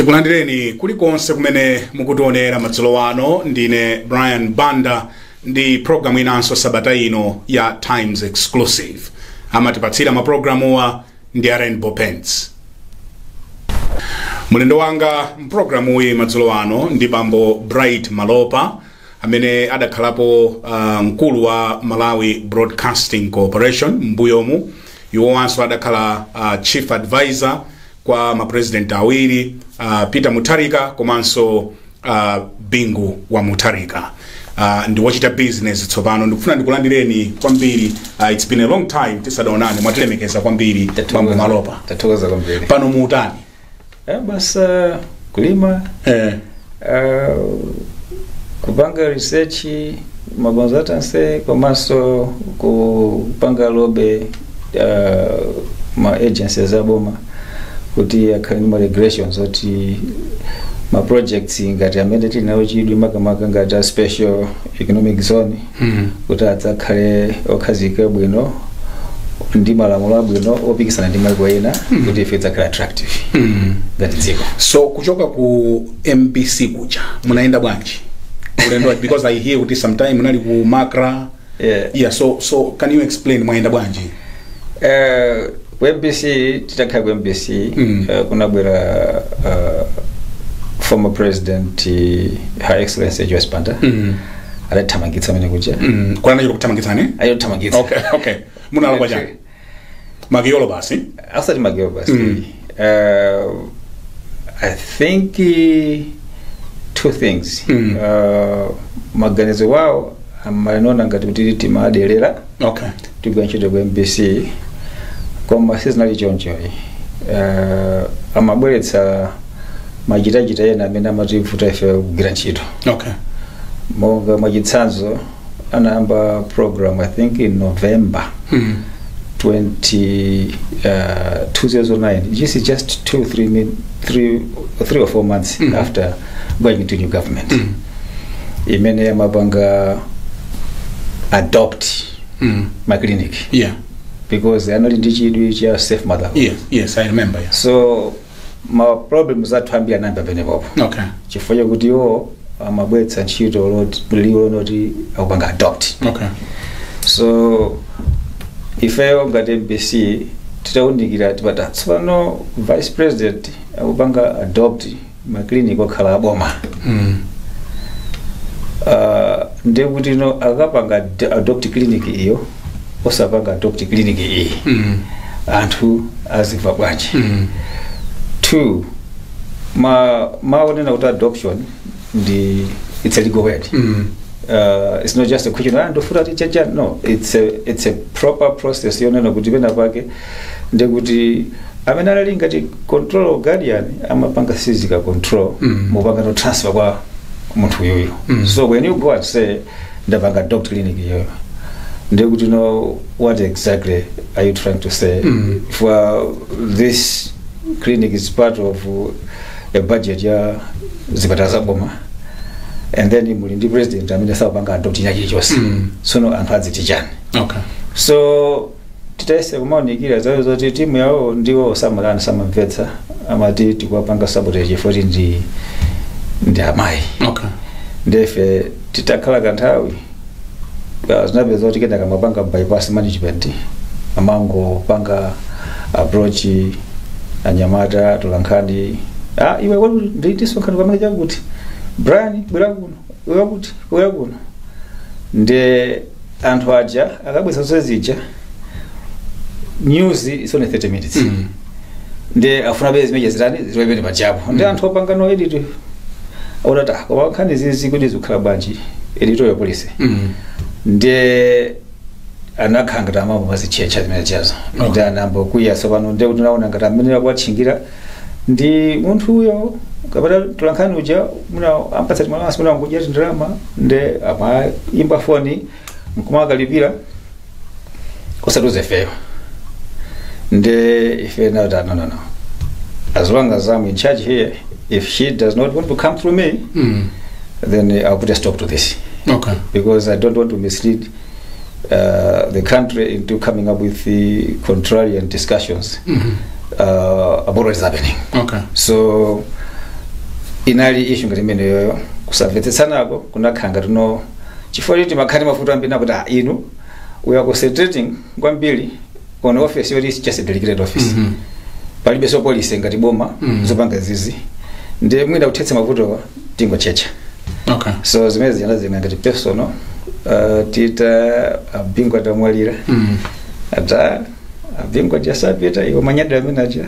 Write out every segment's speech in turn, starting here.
Tikulandireni kulikonse kumene mukutionera madzulo ano. Ndine Brian Banda ndi programu inanso sabata ino ya Times Exclusive. Amatipatsira mapulogalamuwa ndi a Rainbow Paints. Mlendo wanga mpulogalamuyi madzulo ano ndi bambo Bright Malopa, amene adakhalapo mkulu wa Malawi Broadcasting Corporation mbuyomu. Iwowanso adakhala chief advisor kwa mapresident awiri, Peter Mutharika komanso Bingu wa Mutharika. Ndi wochita business tsopano. Ndikufuna ndikulandireni kwambiri. It's been a long time tisadaonane. Mwatilemekeza kwambiri, bambo Malopa. Tathokoza kwambiri. Pano muutani? Basa kulima, kupanga research, ma consultancy, komanso kupanga lobby ma agencies aboma kuti akhale ndi ma regulations oti ma projects ngati amene tili nawo chidwi, makamaka ngati a special economic zone, kuti adzakhale okhazikika bwino ndi malamulo abwino opikisana ndi maiko ena, kuti ife tidzakhale attractive ngati dziko. So kuchoka ku MBC kuja munaenda bwanji ulendo? Because I hear kuti sometime munali ku MACRA. Yeah, so can you explain mwaenda bwanji? Ku MBC, titakhala ku MBC, kunabwera former president, Her Excellency Joyce Banda. Adathamangitsa amene kuja. Kwanachita kuthamangitsani? Ayothamangitsa. Okay, munalakwa chani? Makiyolo basi? Asati makiyolo basi. I think two things. Maganizo wawo amanona ngati kuti timaderera tigwa ntchito ku MBC, koma sizinali choncho. Amabweretsa machitachita ena amene amativuta ife kugwira ntchito. Monga mwachitsanzo, anayamba program, I think in November 20 2009. This is just 2 3 3 or 4 months after going into new government, imene amapanga adopt ma clinic because anali ndi chidwi cha safe motherhood. Yes, I remember, yeah. So ma problems athu ambiri anayamba penepopo, chifukwa chakuti iwo amabweretsa ntchito liwo loti akupanga adopt. So ifeyo ngati MBC titawunikira, tipata tsopano vice president akupanga adopt maclinic okhala aboma. Ndiye kuti no akapanga adopt clinic iyo, osapanga adopt clinic iyi, anthu azimva bwanji? Two, ma maonena kuti adoption ndi, it's a legal word. It's not just a question, ah, ndofuna ti chacha. No, it's a proper process yonena kuti pena pake ndekuti amene anali ngati control guardian amapanga physical control, mupanga no transfer kwa munthu uyuyu. So when you go and say ndapanga adopt clinic iyoyo, ndekuti no, what exactly are you trying to say? For this clinic is part of a budget ya zipatala za boma, and then muli ndi president amene sapanga adopt china chilichonse. Sono anthu adziti chani? So titayese kumaunikira zawo zoti timu yawo ndiwo samalani, samamvetsa, amati tikuwapanga sabotage chifukwa ndi amayi. Ndefe titakhala kanthawi, zinapeza kuti kenaka amapanga bypass management, amangopanga approach anyamata tolankhani: "Ah, iwe, nditi sonkhano pamene chakuti, Brian, bwera kuno, iwe kuti bwera kuno." Nde anthu aja akabweza zonse zija, news is only 30 minutes. Nde afuna bezi zimene zitani zilowepene pachapo. Nde anthu opanga no edit aonati, "Ah, koma nkhani zizi kuti zikukhala bwanji?" Editorial policy. Nde anakhala ngati amambo mazitchetcha zimene chazo. Nde anayamba kukwiya tsopano. Nde kuti naona ngati amene akuwatchingira ndi munthu uyo kapena tolankhani uja, muna ampatsa timalasi, muna ngudya tindalama. Nde amayimba foni nkumakalipira osatiuza ifeyo. Nde ife nati, No, as long as I'm in charge here, if she does not want to come through me, then I'll put a stop to this, because I don't want to mislead the country into coming up with the contrarian discussions about what is happening." So Inali issue ngati imene yoyo, kusamvetsetsanako kunakhala ngati no, chifukwa choti makhani mafuta ambiri nakuti, ah, inu we are concentrating kwambiri on office yoti is just a delegated office. Palibe so policy ngati boma zopanga zizi, ndi mwina kuthetsa mavutowa tingochecha. So zimene ziyana zina ngati personal, tita abingu atamwalira, ata abingu ajasapita, iwe manyadira amene aja,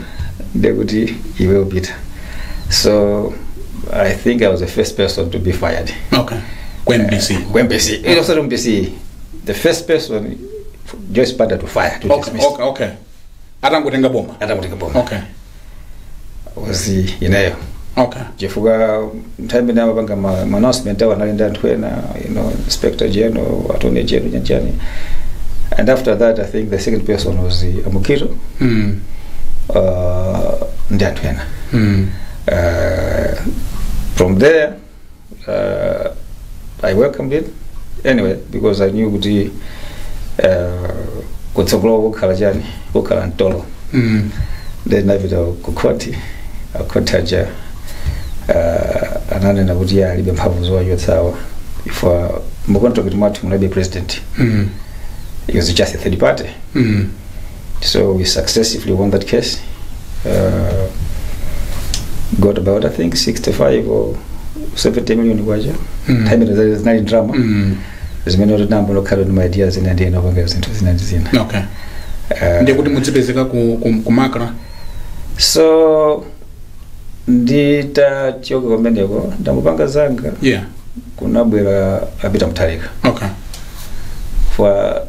ndekuti iwe upita. So I think I was the first person to be fired. Okay, ku MBC? Ku MBC. It was not MBC, the first person Joyce Banda to fire, to dismiss. Okay, atangotenga boma? Atakutenga boma. Was ineyo. Chifukwa nthawi imene amapanga ma announcement awo anali ndi anthu ena, inspector general, attorney general, chanchani, and after that I think the second person was Amukito ndi anthu ena. From there I welcomed it anyway because I knew kuti kutsogolo kukhala chani, kukhala mtolo. Then napita ku court. Akhoti aja ananena kuti iye alibe mphamvu zowachotsawa ifo mu contract mwathu munalibe president. It was just a third party. So we successfully won that case, got about, I think, 65 or 70 million kwacha. Nthawi imene zinali ndalama zimene kuti nambo lokhala ndi ma ideas zina ndi ena opanga zinthu zina ndi zina. Ndiye kuti mudzipezeka ku MACRA? So nditachoka kumeneko, ndamupanga zanga, kunabwera a Peter Mutharika. For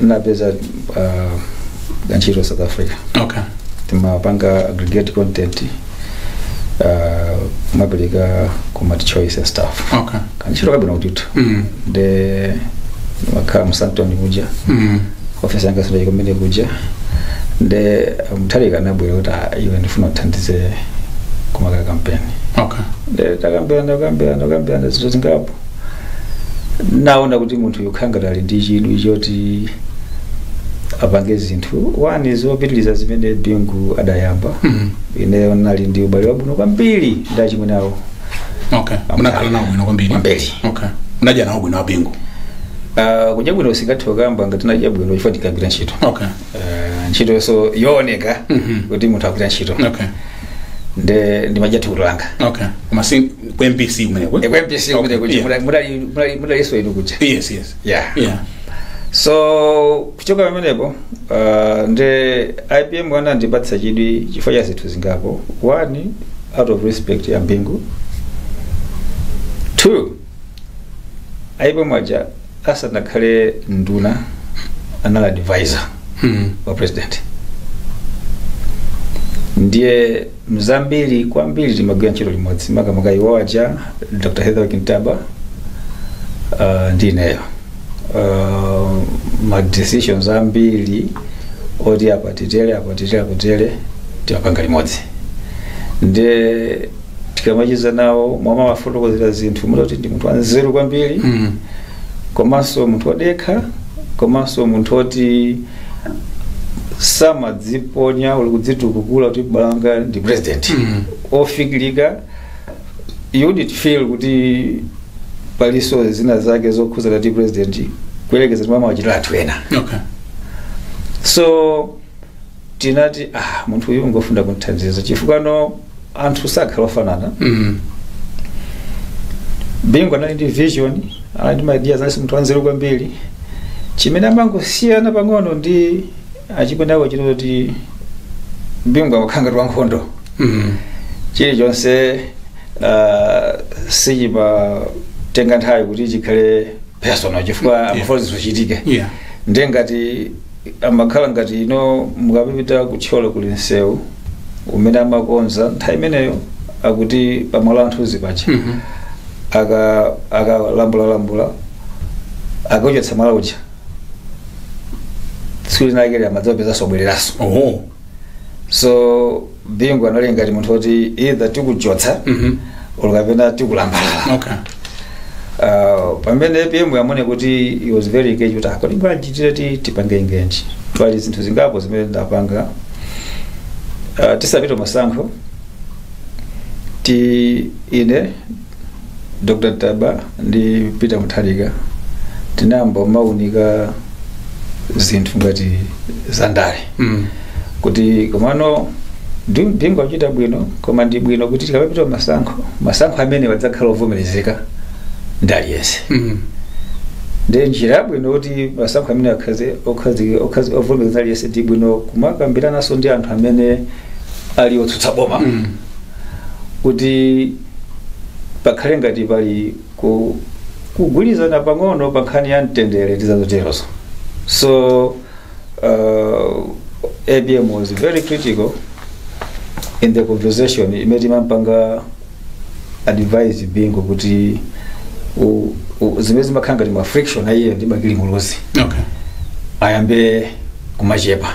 napeza ntchito South Africa. Timapanga aggregate content, kumapereka ku MultiChoice and stuff. Kantchito kabwino kutithu. Nde makhala mu Sandton kuja. Office yanga sindayi kumene kuja. Nde Mutharika anabwera kuti, "Ah, iwe ndifuna kuthandize kumaka campaign." Nde takambirana, takambirana, takambirana zinthu zingapo, naona kuti munthu yokhala ali ndi chidwi choti apange zinthu wani zopitiliza zimene Bingu adayamba. Ine nali ndi ubale wabwino kwambiri ndi achimwene awo. Okay, munakhala nawo bwino kwambiri? Kwambiri. Okay, munadya nawo bwino abingu? Kudya bwino singathe kukamba ngati tinadya bwino chifukwa tikagwira ntchito. Ntchito yonso yooneka kuti munthu agwira ntchito. Nde ndimadya thukuta langa. Okay, koma si ku MBC kumeneko? Ku MBC kumene kuja. Mudaliso inu kuja. Yes. Yeah. So kuchoka pamenepo, nde APM anandipatsa chidwi chifukwa cha zinthu zingapo. One, out of respect ya Bingu. Two, APM aja asanakhale nduna anali advisor wa president, ndiye mzambiri kwambiri timagwira ntchito limodzi, makamaka iwo aja, Dr Heather Kintaba, ndi ineyo. Ma decisions ambiri oti apa titere, apa titere, apa titere, timapanga limodzi. Ndiye tikamachiza nawo mwama mafotokozera zinthu mutoti ndi munthu wanzeru kwambiri, komanso munthu wodekha, komanso munthu woti samadziponya uli kudzitukukula kuti balanga ndi president. Ofikirika, you wouldn't feel kuti paliso zina zake zokhuzana ndi president kuyerekeza ndi mama wachitira anthu ena. So tinati, ah, munthu uyu ngofunda kunthandiza chifukwa no anthu sakhala ofanana. Bingu anali ndi vision, anali ndi ma ideas, anali munthu wanzeru kwambiri. Chimene amangosiyana pang'ono ndi achimwene ako chinoti Bingu amakhala ngati wankhondo. Chilichonse sichimatenga nthawi kuti chikhale personal chifukwa amafuna zinthu zichitike. Ndiye ngati amakhala ngati ino mukapita kuthyolo kuli msewu umene amakonza nthawi imeneyo, akuti pamalo anthuzi paja, aka akalambulalambula akauchotsa mwala uja, tsiku linake amadzapezanso obwereranso. Oh. So Bingu anali ngati munthu woti either tikuchotsa or kapena tikulambalala. Pamene APM amone kuti he was very engaged kuti akodi bwanji titati tipange engage, pali zinthu zingapo zimene ndapanga. Tisapita masankho. Ti ine, Dr. Ntaba ndi Peter Mutharika tinayamba maunika zinthu ngati zandale kuti komano Bingu achita bwino, koma ndi bwino kuti tikamapita masankho, masankho amene wadzakhala ovomerezeka ndi aliyense. Ndi njira yabwino kuti masankho amene akhaze ovomereza aliyense, ndi bwino kumakambiranaso ndi anthu amene ali otsutsa boma kuti pakhale ngati pali kugwirizana pang'ono pa nkhani ya mtendere ndi zazoterozo. So APM was very critical in the conversation imene timampanga advise Bingu kuti zimene zimakhala ngati ma friction ayiye ndi Bakili Muluzi ayambe kumachepa,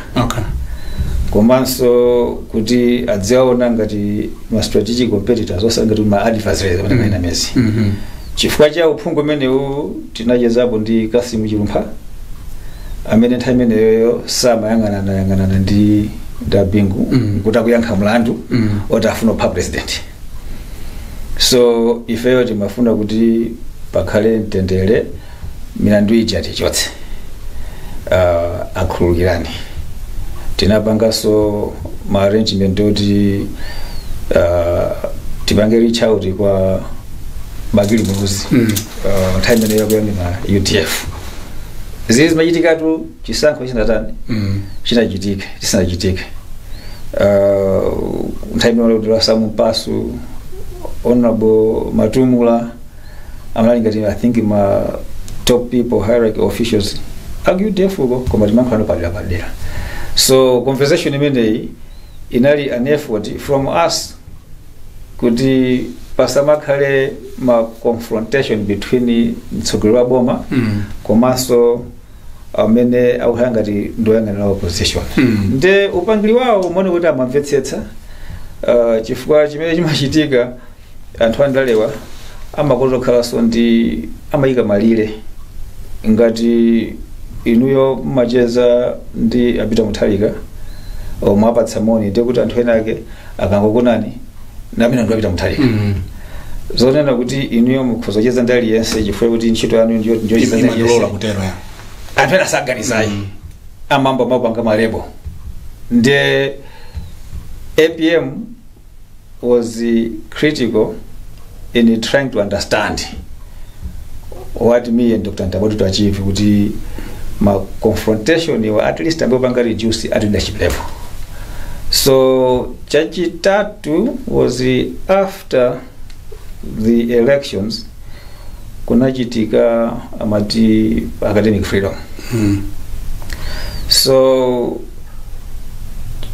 komanso kuti adziwaona ngati ma strategic competitors, osati ngati ma adversaries amene mm. mezi. Chifukwa cha uphungu umenewu tinachezapo ndi Kasimu Chilumpha amene nthawi imeneyoyo samayang'anana yang'anana ndi Bingu kuti akuyankha mlandu oti afuna kupha president. So ifeyo timafuna kuti pakhale mtendere, milandu ija tichotse, akhululukirani. Tinapanganso ma arrangement oti tipange reach out kwa Bakili Muluzi nthawi imeneyo kuyang'ana UDF. Zizi zimachitikatu chisankho chinatani, chinachitika chisanachitike. Nthawi imeneyo kuti Sam Mpasu, Honorable Matumula amanali ngati, I think, ma top people, hierarchy officials aku UDF uko, koma timankhulano padera padera. So conversation imeneyi inali an effort from us kuti pasamakhale ma confrontation between mtsogoleri wa boma komanso amene akukhala ngati ndoyang'anira opposition. Nde upangiri wawo umaone kuti amamvetsetsa, chifukwa chimene chimachitika, anthu andalewa amakonda kukhalanso ndi amayika malire. Ngati inuyo mumacheza ndi a Peter Mutharika omwe apatsa moni, ndiye kuti anthu ena ake akangokunani namene anthu a Peter Mutharika, zonena kuti inuyo mukhoza kucheza ndi aliyense chifukwa kuti ntchito yanu ndiyocheza ndi Imalola aliyense, kutero ya. Anthu ena saganizayi, amambo amapanga ma label. Nde APM was critical in trying to understand what me and Dr. Ntaba to achieve, kuti ma confrontation iwa at least ambopanga reduce at leadership level. So chachitatu was after the elections kunachitika amati academic freedom. So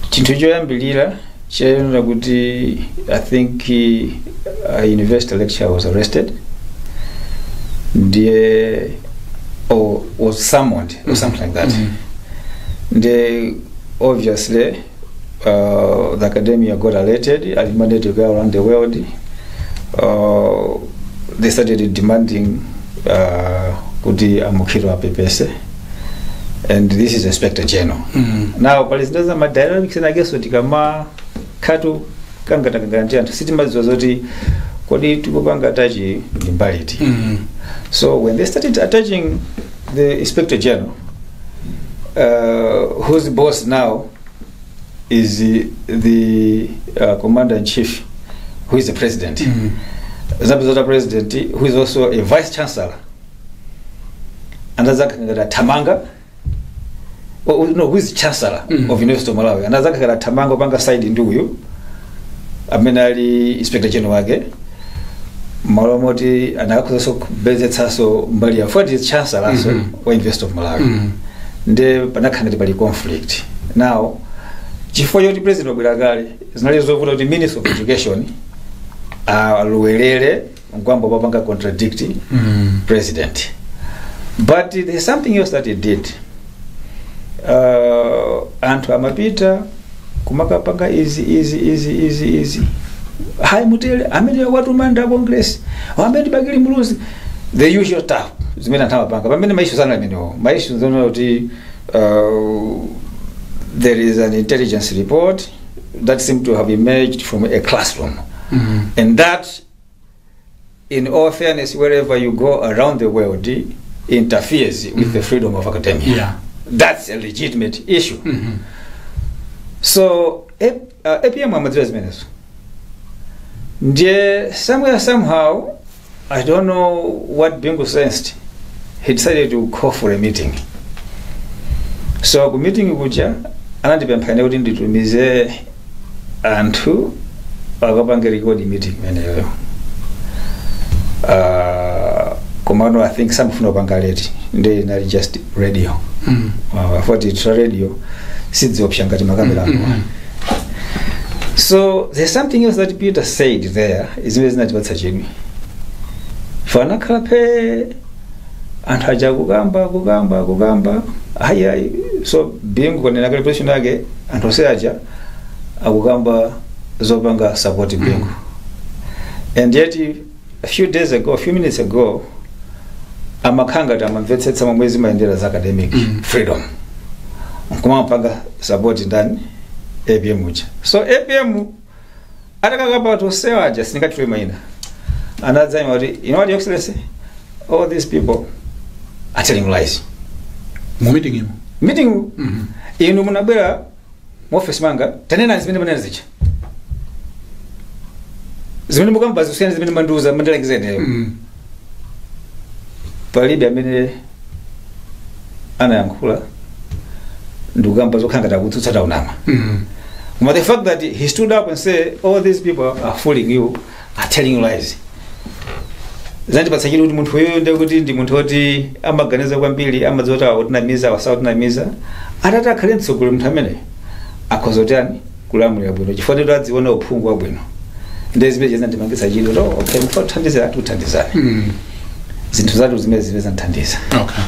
chinthu choyambilira chayenera kuti, I think, a university lecturer was arrested ndiye, or was summoned or something like that. Ndiye obviously the academia got alerted and mandated to go around the world. They started demanding kuti a Mukhito apepese, and this is Inspector General. Now pali zinthu ma dynamics enakenso, tikama khatu kangatakangana ndi anthu sitimadziwa zoti kodi tikupanga touch ndi mbali iti. So when they started attaching the Inspector General, whose boss now is the commander in chief, who is the president, zapezota president, who is also a vice chancellor, andazakangata thamanga, oh, no, who is chancellor of University of Malawi, andazakangata thamanga panga side ndi uyu amene ali Inspector General wake, malo moti anakakhozaso kubezetsaso mbali ya for is chancellor so wa University of Malawi. Nde panakhala ngati pali conflict. Now chifukwa choti president wabwera kale, zinali zovuta kuti Minister of Education alowelere mkwambo papanga contradict president. But there's something else that he did. Anthu amapita kumakapanga izi izi izi izi izi, hayi mutere amene watumanda Congress, amene Bakili Muluzi, the usual stuff zimene anthu amapanga, pamene ma issue sana amenewo. Ma issue zonena kuti there is an intelligence report that seemed to have emerged from a classroom. And that, in all fairness, wherever you go around the world, interferes with the freedom of academia. That's a legitimate issue. So APM amadziwa zimenezo. Ndiye somewhere, somehow, I don't know what Bingu sensed, he decided to call for a meeting. So ku meeting kuja anandipempha ine kuti nditumize anthu akapange record meeting imeneyo. Komano I think samafuna kupanga late, ndiye inali just radio. Foti tra radio sidziopsa ngati makamera ano. So there's something else that Peter said there, zimene zinatipatsa chidwi. Fanakhala phe, anthu aja kukamba, kukamba, kukamba, ayi ayi. So Bingu kanena kale position yake, anthu onse aja akukamba zopanga support Bingu. And yet a few days ago, a few minutes ago, amakhanga kuti amamvetsetsa momwe zimayendera za academic freedom, nkumapanga support ndani? APM uja. So APM atakakamba kuti onsewa aja, sindingatchule mayina, anadzayima kuti, "You know what, Your Excellency, all these people are telling lies." Mu meeting imo? Meeting. "Inu munabwera mu office mwanga, tanena zimene munena zija. Zimene mukamba zisiyana zimene mandiuza, mandilangiza ineyo." Palibe amene anayankhula ndikukamba zokhala ngati akutsutsa taunama. But the fact that he stood up and said, "All these people are fooling you, are telling you lies," zandipatsa chidwi kuti munthu uyu ndiye kuti ndi munthu woti amaganiza kwambiri, amadziwa kuti awatinamiza, awasawatinamiza. Atati akhale mtsogoleri, munthu amene akhoza kutani? Kulamulira bwino, chifukwa ndito adziona uphungu wabwino. Ndiye zimene zandimangitsa chidwi to, okay, mfa kuthandizira, tikuthandizani. Zinthu zathu zimene zandithandiza. Okay,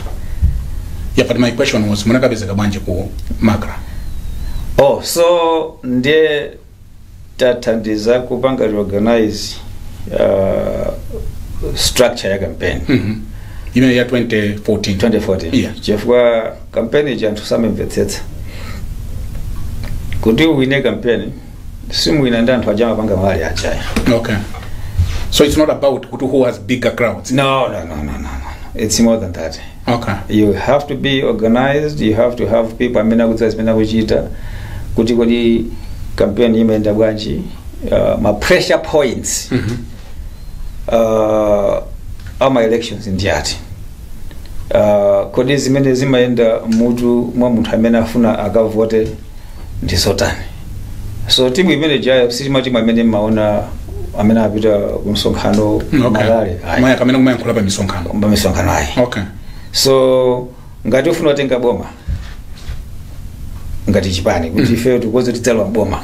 yeah, but my question was, munakapezeka bwanji ku MACRA? Oh, so ndiye tathandiza kupanga reorganize structure ya campaign. Imene ya 2014? 2014. Yeah. Chifukwa campaign iji anthu samamvetsetsa kuti uwine campaign, simuwina ndi anthu aja amapanga mali ajayo. Okay, so it's not about kuti who has bigger crowds? No, no, no, no, no, no, it's more than that. You have to be organized, you have to have people amene akudziwa zimene akuchita, kuti kodi campaign imayenda bwanji, ma pressure points ama elections ndi ati, kodi zimene zimayenda mutu mwa munthu amene afuna akavote ndi zotani. So timu imene jayo sitima timu amene mmaona amene apita ku msonkhano, ma rally. Maya kamene kumayankhula pa misonkhano. Pa misonkhano, ayi. So ngati ufuna kutenga boma ngati chipani, kuti ife tikukonza tidzalowa boma,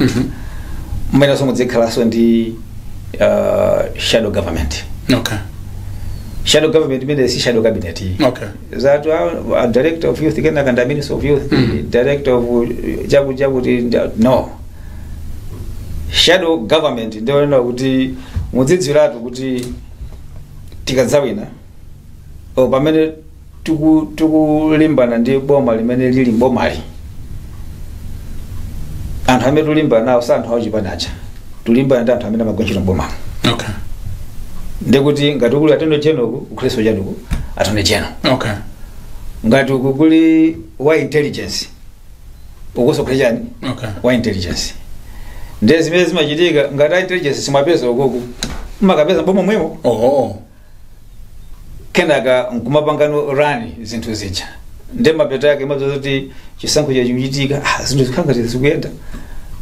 mmenenso mudzikhalanso ndi shadow government. Shadow government imene si shadow cabinet iyi. Zatu a director of youth, kenaka ndi minister of youth, director of chakuti chakuti, no. Shadow government ndionena kuti mudzidziwiratu kuti tikadzawina, o pamene tikulimbana ndi boma limene lili mbomali, anthu amene tulimbana nawo sa anthu auchipani aja, tulimbana ndi anthu amene amagwira ntchito mbomamo. Ndikuti ngati kuli attorney general, kukhalenso chanuku attorney general. Ngati uku kuli wa intelligence, ukuso kuli chani? Wa intelligence. Ndiye zimene zimachitika, ngati a intelligence simapeza ukuku, mmakapeza mboma mwemo. Oh. Kenaka nkumapangano rani zinthu zija, ndiye mapeto yake mazoza kuti chisankho chachikuchitika, ah, zinthu zikhala ngati zikuyenda,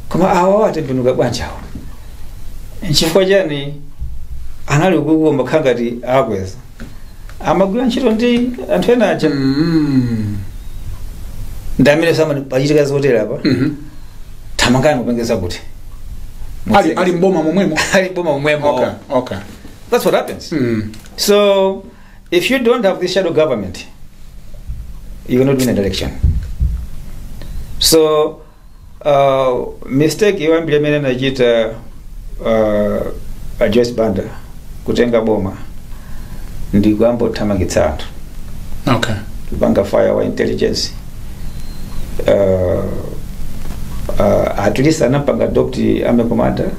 koma awa atembenuka bwanji awa? Nchifukwa chani anali ukuku makhala ngati akweza, amagwira ntchito ndi anthu ena aja? Ndi amene samani pachitika zotere apa, thamangani mupengeza kuti Ali mboma momwemo? Ali mboma momwemo. That's what happens. So if you don't have this shadow government, you cannot win an election. So mistake yoyambira imene anachita a Joyce Banda kutenga boma ndi kuyamba kuthamangitsa anthu, kupanga fire wa intelligence, at least anapanga adopt army commander.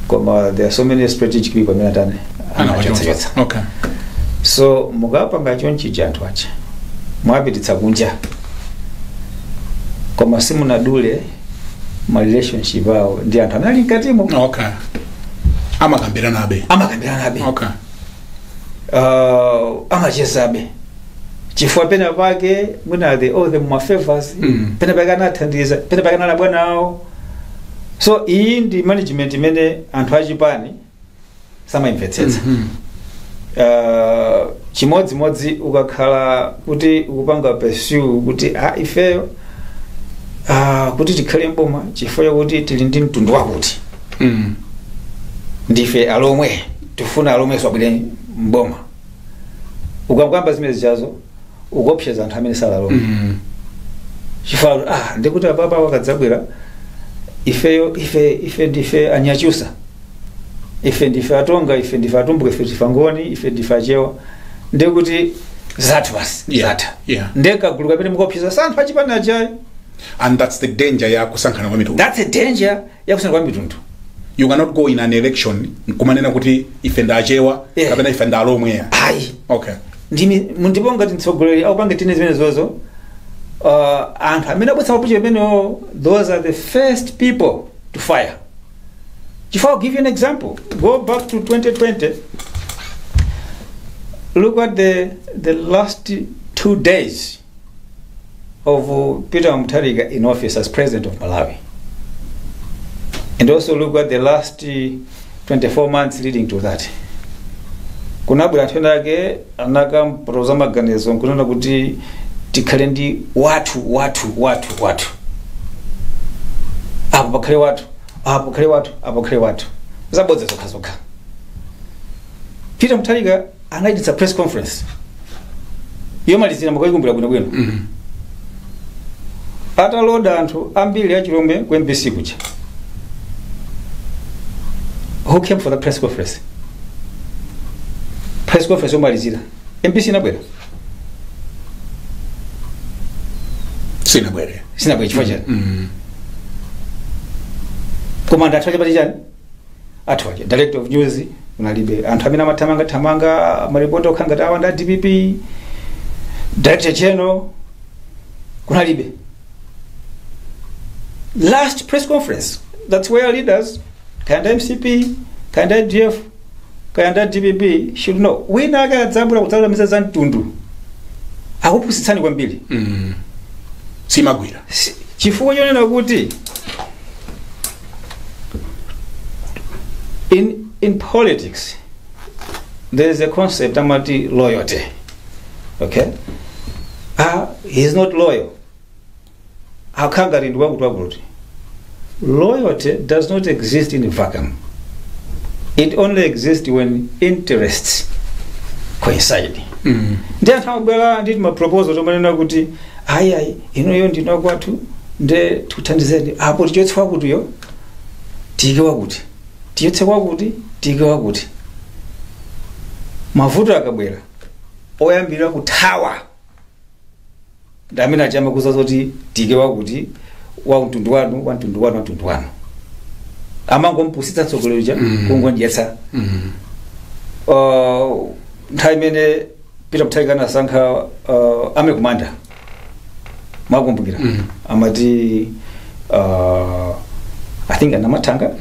Koma there are so many strategic people amene atani, anachotsa. So mukapanga chonchija, anthu aja mwapititsa kunja, koma simunadule ma relationship awo ndi anthu amene ali mkatimo. Okay, amakambiranabe. Amakambiranabe. Amachezabe, chifukwa pena pake mwina they owe them ma favors, pena pake anathandiza, pena pake anali bwana awo. So iyi ndi management imene anthu achipani samayimvetsetsa. Chimodzimodzi ukakhala kuti ukupanga pursue kuti a ifeyo kuti tikhale mboma chifukwa chakuti tili ndi mtundu wakuti, ndife Alomwe, tifuna Alomwe abwere mboma, ukakamba zimene zichazo ukuopseza anthu amene sali Alomwe, chifukwa ndikuti apapa wakadzabwera ifeyo, ife ndife Anyachusa, ife ndife Atonga, ife ndife Atumbuka, ife ndife Angoni, ife ndife Achewa, ndikuti zathu basi zatha. Ndekagulu kapene mukaopseza sa anthu achipani achayi. And that's the danger ya kusankhana kwa mitundu. That's a danger ya kusankhana kwa mitundu. You cannot go in an election nkumanena kuti ife ndachewa kapena ife ndalomwe. Ayi. Okay. Ndimi ndipo ngati mtsogoleri aupange tine zimene zozo, anthu amene abwetsa mapuchi amenewo, those are the first people to fire. Chifukwa I'll give you an example. Go back to 2020. Look at the last 2 days of Peter Mutharika in office as president of Malawi, and also look at the last 24 months leading to that. Kunabwera anthu ena ake anakamproza maganizo nkunena kuti tikhale ndi wathu, wathu, wathu, wathu, apo pakhale wathu, apo pakhale wathu, apo pakhale wathu, zabodza zokha zokha. Peter Mutharika anachititsa press conference yomalizira, mukayikumbira bwinobwino, ataloda anthu ambiri achilomwe ku MBC kuja. Who came for the press conference? Press conference yomalizira, MBC inabwera? Sinabwere. Sinabwera. Chifukwa chani? Koma anthu ache pati chani, athu ache director of news unalibe, anthu amene amathamanga thamanga maripoti okha ngati awa nda DPP, director general kunalibe. Last press conference, that's where leaders, kaya MCP, kaya DF, kaya DPP, should know wina akadzabwera kudzalamiza za mtundu akupusitsani kwambiri. Simagwira. Chifukwa chonena kuti in politics there is a concept amati loyalty. Okay, he is not loyal, akhangati ndi wakuti wakuti. Loyalty does not exist in a vacuum. It only exists when interests coincide. Ndi anthu amabwera nditi ma proposal tomanena kuti ayi, ayi, inuyo ndino kwathu, nde tikuthandizeni apo tichotse wakutiyo tiyike wakuti, tichotse wakuti tiyike wakuti. Mavuto akabwera, oyambirira kuthawa ndi amene achama kuza zoti tiyike wakuti wa mtundu wanu, wa mtundu wanu, wa mtundu wanu. Amangompusitsa mtsogoleri uja, kungondyetsa. Nthawi imene Peter Mutharika anasankha army commander, mwakumbukira? Mm. Amati I think anamathanga.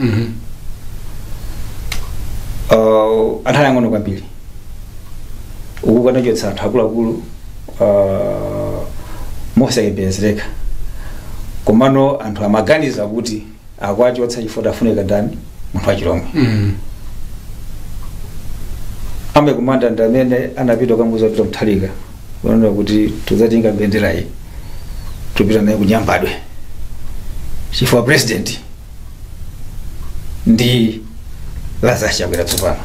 Anthu ali ang'ono kwambiri uku kanachotsa anthu akuluakulu mosayembekezereka, komano anthu amaganiza kuti akwachotsa chifukwa afunika ndani? Munthu wachilomwe. Army commander ndi amene anapita kukamuuza Peter Mutharika kunena kuti tudzatenga mbendera iyi tupita naye kunyambadwe chifukwa president ndi Lazarus Chakwera tsopano,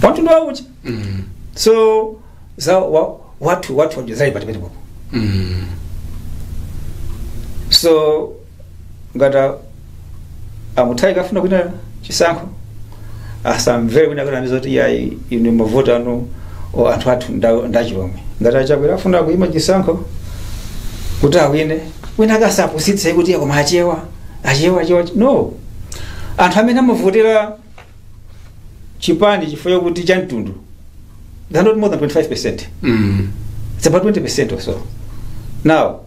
wamtundu wauchi. So za wathu wathu waja zali pati pamenepopo. So ngati amutharika afuna kuina chisankho, asamvere kwina kuti amizoti yayi, inu mavoti anu o anthu athu ndachilomwe. Ngati achakwera afuna kuima chisankho kuti awine, wina akasapusitse kuti koma Achewa, Achewa, Achewa, no. Anthu amene amavotera chipani chifukwa kuti cha mtundu, they're not more than 25%. It's about 20% or so. Now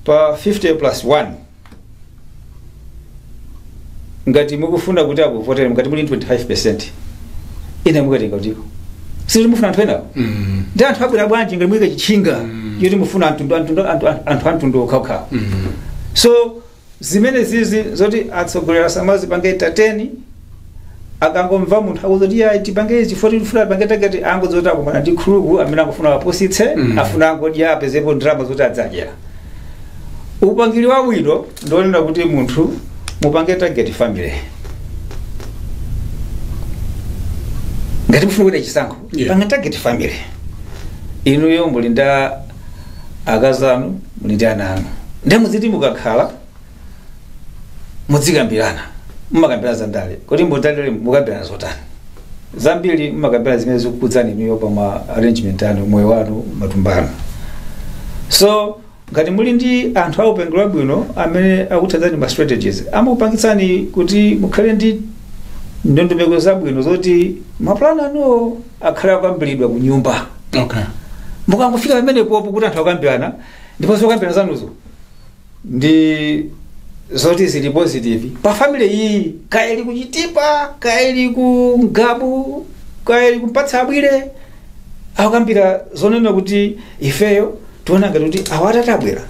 pa 50 plus 1, ngati mukufuna kuti akuvotere, mukati muli 25%, ine mukatenga kutiko? Siti mufuna anthu enawo. Ndi anthu abwera bwanji ngati muyike chitchinga yoti mufuna anthu amtundu okhaokhawo? So zimene zizi zoti atsogoleri samazipange entertain. Akangomva munthu akuzoti ayi, tipange izi chifukwa tifuna tipange target, angozoti akumana ndi khuluku amene akufuna apusitse, afuna angodya, apezepo ndalama zoti adzadyera. Upangiri wabwino ndionena kuti munthu mupange target family. Ngati mufuna kuita chisankho, pange target family. Inuyo muli nda akazanu, muli ndi ana anu, ndi muziti mukakhala muzikambirana, mmakambirana za ndale. Kuti mbudalire mukambirana zotani? Zambiri mmakambirana zimene zikukudzani inuyo pa ma arrangement anu, moyo wanu, matumba anu. So ngati muli ndi anthu aupangiri wabwino amene akuthandizani ma strategies, amakupangitsani kuti mukhale ndi ndondomeko zabwino zoti mapulani anuwo akhale akambiridwa ku nyumba. Mukangofika pamenepopo kuti anthu akambirana, ndipo zokambirana zanuzo ndi zoti zili positive pa family iyi, kaya ili kuchitipa, kaya ili ku Ngabu, kaya ili kumpatsa abwire, akambira zonena kuti ifeyo tiona ngati kuti awa atatabwera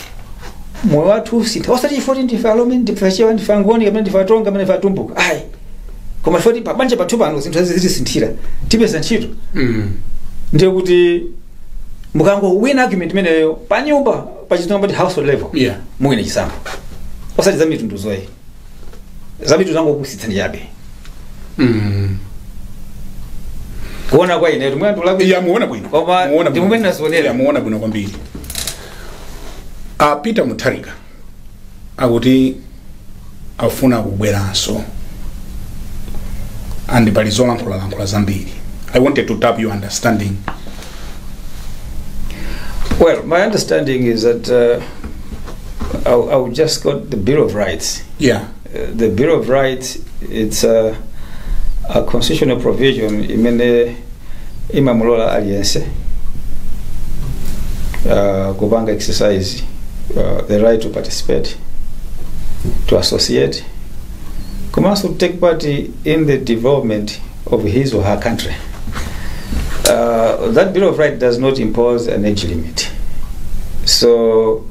moyo wathu usintha, osati chifukwa kuti ndife Alomwe, ndife Achewa, ndife Angoni, kapena ndife Atonga, kapena ndife Atumbuka, ayi, koma chifukwa kuti pabanja pathu pano zinthu zizisinthira, tipeza ntchito. Ndiye kuti mukangowina argument imeneyo pa nyumba, pachitonga pati household level, muwine chisankho, osati za mitundu zoyi. Za mitundu zangopusitsani chabe. Kuona kwa ine tumwe anthu Ya, muona bwino. Koma Muona ndi bwino. mumene nazionera. Ya, muona bwino kwambiri. A Peter Mutharika akuti afuna kubweranso, and pali zolankhulalankhula zambiri. I wanted to tap your understanding. Well, my understanding is that I just got the Bill of Rights. The Bill of Rights, it's a constitutional provision imene imamulola aliyense kupanga exercise the right to participate, to associate, komanso to take part in the development of his or her country. That Bill of Rights does not impose an age limit. So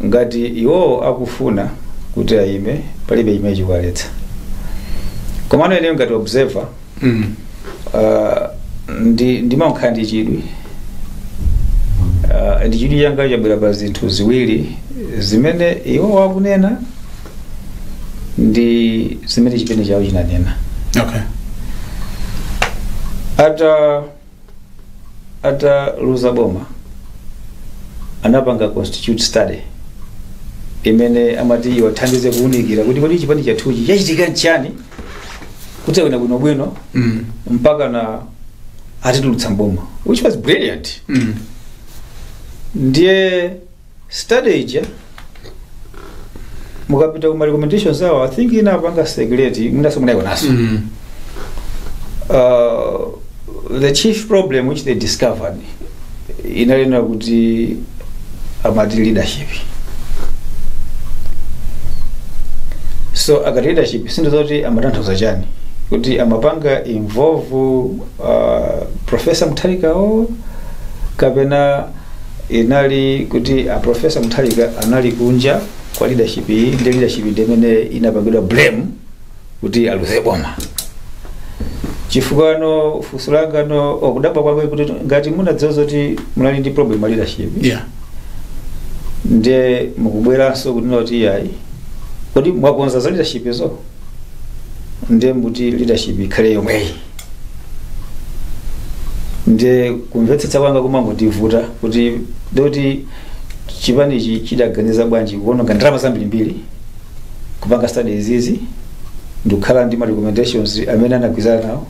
ngati iwo akufuna kuti ayime, palibe chimene chikuwaletsa. Komano ineyo ngati observer, ndimakhala ndi chidwi, ndi chidwi changa chabwera pa zinthu ziwiri zimene iwo wakunena ndi zimene chipani chawo chinanena. Ataluza boma, anapanga constitute study imene amati iwathandize kuwunikira kuti kodi chipani chathuchi chachitika nchani kuti awina bwinobwino mpaka na atitulutsa mboma, which was brilliant. Ndiye study ija, mukapita kuma recommendations awo, I think inapanga circulate, mwinaso munayionaso. The chief problem which they discovered inalena kuti amati leadership. So akati leadership, sindizoti amatanthauza chani, kuti amapanga involve Professor Mutharikawo, kapena inali kuti a Professor Mutharika anali kunja kwa leadership iyi, ndi leadership ndi imene inapangidwa blame kuti aluze boma? Chifukwa no funso langa no okudabwa kwake kuti ngati munadziwa zoti munali ndi problem ya leadership, ndiye mukubweranso kunena kuti yayi, kodi mwakonza za leadership zo? Ndiye muti leadership ikhale yomweyi. Ndiye kumvetsetsa kwanga kumangotivuta kuti ndikuti chipanichi chidaganiza bwanji kuononga ndalama zambirimbiri kupanga studies izi ndikukhala ndi ma recommendations amene anagwirizana nawo,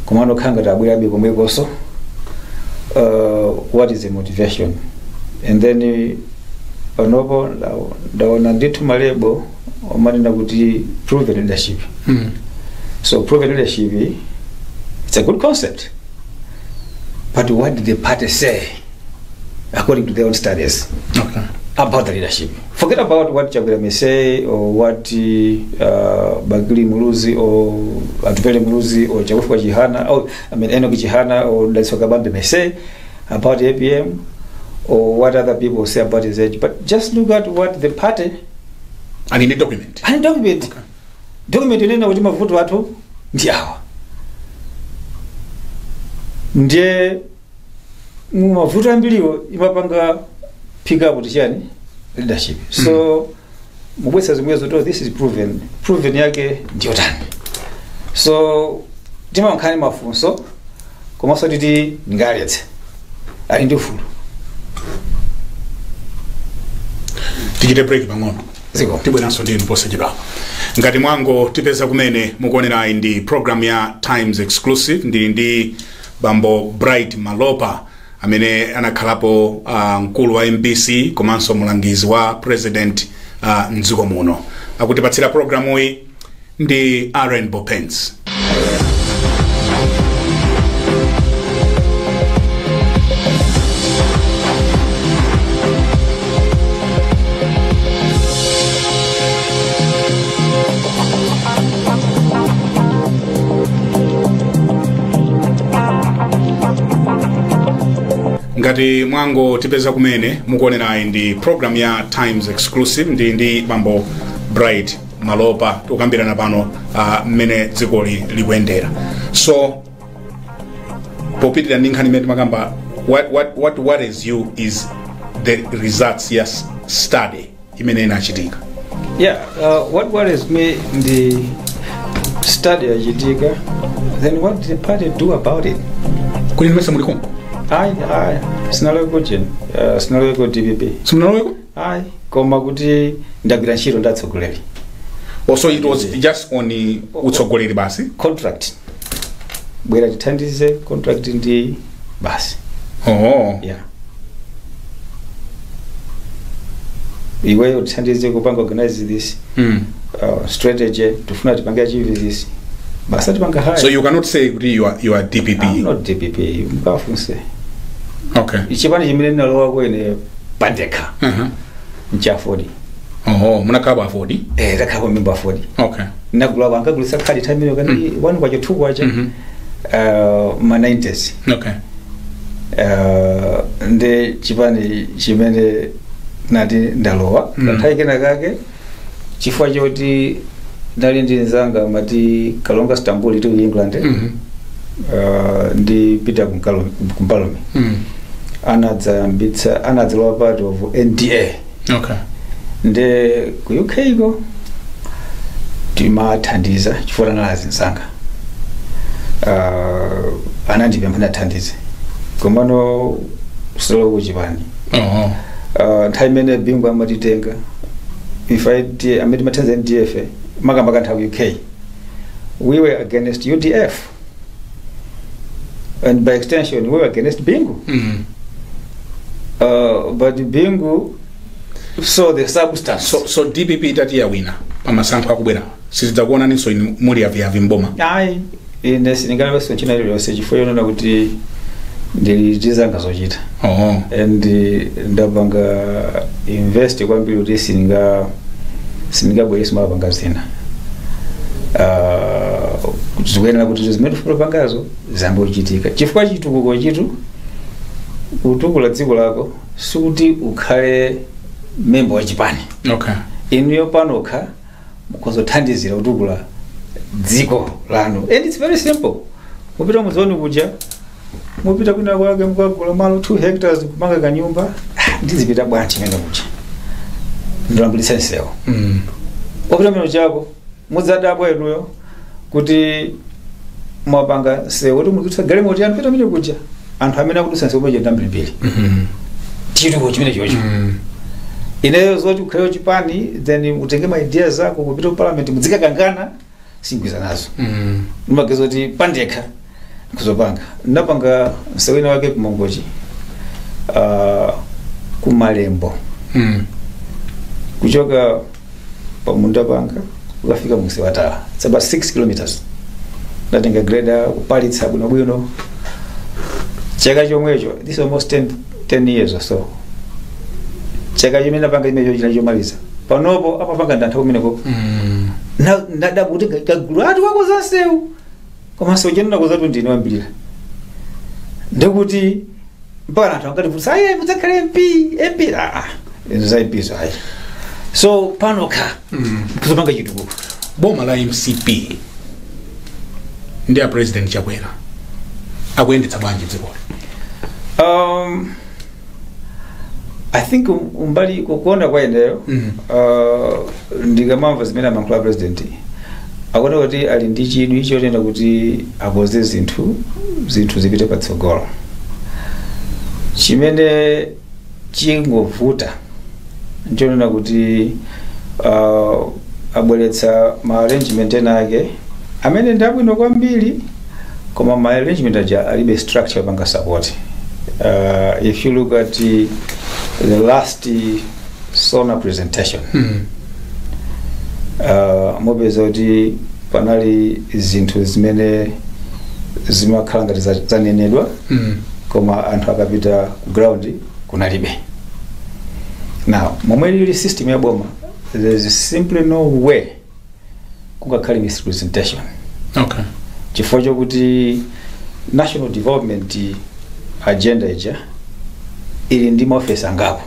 komano kukhala ngati abwerabe komwekonso. What is the motivation? And then Panopo ndaona ndithu ma label omanena kuti proven leadership. So proven leadership, it's a good concept, but what did the party say according to their own studies about the leadership? Forget about what Chakwera may say or what Bakili Muluzi or Atupele Muluzi or Chakufwa Chihana or, I mean, Enoch Chihana or Dalitso Kabambe may say about APM or what other people say about his age, but just look at what the party And in the document. And document. Document inena kuti mavuto athu ndi awa. Ndiye mu mavuto ambiriwo imapanga pick up kuti chani, leadership. So mubwesa zimwezo to this is proven. Proven yake ndiyotani? So timankhani mafunso komanso titi ndingaletse ali ndi ufulu. Tichite break pang'ono. Ziko. Tibweranso ndinu posachedwapa. Ngati mwango tipeza kumene, mukuonerayi ndi program ya Times Exclusive. Ndili ndi bambo Bright Malopa amene anakhalapo mkulu wa MBC komanso mulangizi wa president mdziko muno. Akutipatsira programu iyi ndi Aaron Bopens. Ngati mwango tipeza kumene, mukuonerayi ndi program ya Times Exclusive. Ndi bambo Bright Malopa, tikukambirana pano mmene dzikoli likuyendera. So popitirira ndi nkhani imene timakamba, what worries you is the results ya study imene inachitika. Yeah, what worries me, the study yachitika, then what did the party do about it? Kuli nimese muli konko? Ayi, ayi, sinaloweko cheni, sinaloweko DPP. Simunaloweko? Ayi, koma kuti ndagwira ntchito ndatsogoleri. Also it was just on utsogoleri basi? Contract, bwera tithandize, contract ndi basi. Oh. Yeah, iweyo tithandize kupanga organize this strategy, tifuna tipange achieve this, basi atipanga haya. So you cannot say kuti you are DPP? I'm not DPP, mkafunse. Okay. Chipani chimene ndinalowako ine pandekha ncha AFORD. Oh, munakhala AFORD? Eh, takhala member AFORD. Ndinagula, ankagulitsa khadi time imeneyo kani 1 kwacha, 2 kwacha, ma 90s. Ndi chipani chimene nati ndalowa kanthawi kena kake chifukwa choti ndali ndi nzanga mati Kalonga Stambuli tili ku England, ndi Peter Kumpalume, anadzayambitsa, anadzalowa part of NDA. Nde ku UK ko timathandiza chifukwa tanalazi msanga, anandipempha ndathandize, komano solo kuchipani. Oh. Nthawi imene Bingu amatitenga if I amene timathandiza NDF makamba nthawi UK, we were against UDF and by extension we were against Bingu. But Bingu saw the substance. So DPP itati yawina pamasankho akubwera, sizidzakuonaninso inu muli aviavi mboma? Ayi, ine sindingalewenso ntchito iliyonse chifukwa yonena kuti ndili ndizanga zochita. Oh. And ndapanga invest kwambiri kuti sindingabwerese mapanga zina. Zikuyenera kuti zimene tifuna pangazo ziyambe kuchitika chifukwa chitukuko chitu kutukula dziko lako sikuti ukhale member wa chipani. Okay. Inuyo panokha mukuzothandizira kutukula dziko lanu, and it's very simple. Mupita muzoni kuja, mupita kwina kwake, mukagula malo 2 hectares kumanga kanyumba. Ah, ndizipita bwanji mene kuja ndilambulitsa nsewu? Wapita meno chako, mudzadabwa inuyo kuti mwapanga nsewu kuti mukutsa galimoto yanu pita mene kuja, anthu amene akudutsa nsewu paja ndambirimbiri. Chitukuko chimene chocho. Ineyo zoti ukhale chipani then utenge ma ideas zako kupita ku parliament mudzikakangana, singwiza nazo. Ndimageza kuti pandekha kuzopanga, ndinapanga nsewu ina wake kumangochi, kumalembo. Kuchoka pamunda panga ukafika musiwatala, it's about 6 kilometers. Ndatenga grader kupalitsa bwinobwino. Chaka chomwecho, this is almost 10 years or so, chaka chimene napanga chimenecho china chomaliza, panopo amapanga ndanthu kumeneko. Ndadabuti kagulu ati wakoza nsewu, koma nsewu chene nakoza tu ndine wambirira, ndikuti mpaka anthu angati kuti ayi, mudzakhale MP, MP. Ah, izo za MP zo ayi. So panokha kuzopanga chitukuko. Boma la MCP ndi a President Chakwera akuyendetsa bwanji dzikoli? I think umbali kukuona kwa ineyo, ndikamamva zimene amankhula president, akuona kuti ali ndi chidwi chotenda kuti akoze zinthu, zinthu zipite patsogolo. Chimene chingovuta nchonena kuti abweretsa ma arrangement ena ake amene ndi abwino kwambiri, koma ma arrangement aja alibe structure yopanga support. If you look at the last SONA presentation, mupeza kuti panali zinthu zimene zimakhala ngati zanenedwa, koma anthu akapita ku ground kunalibe. Now momwe lili system ya boma, there is simply no way kungakhale misrepresentation, chifukwa chokuti national development agenda ija ili ndi maofesi angapo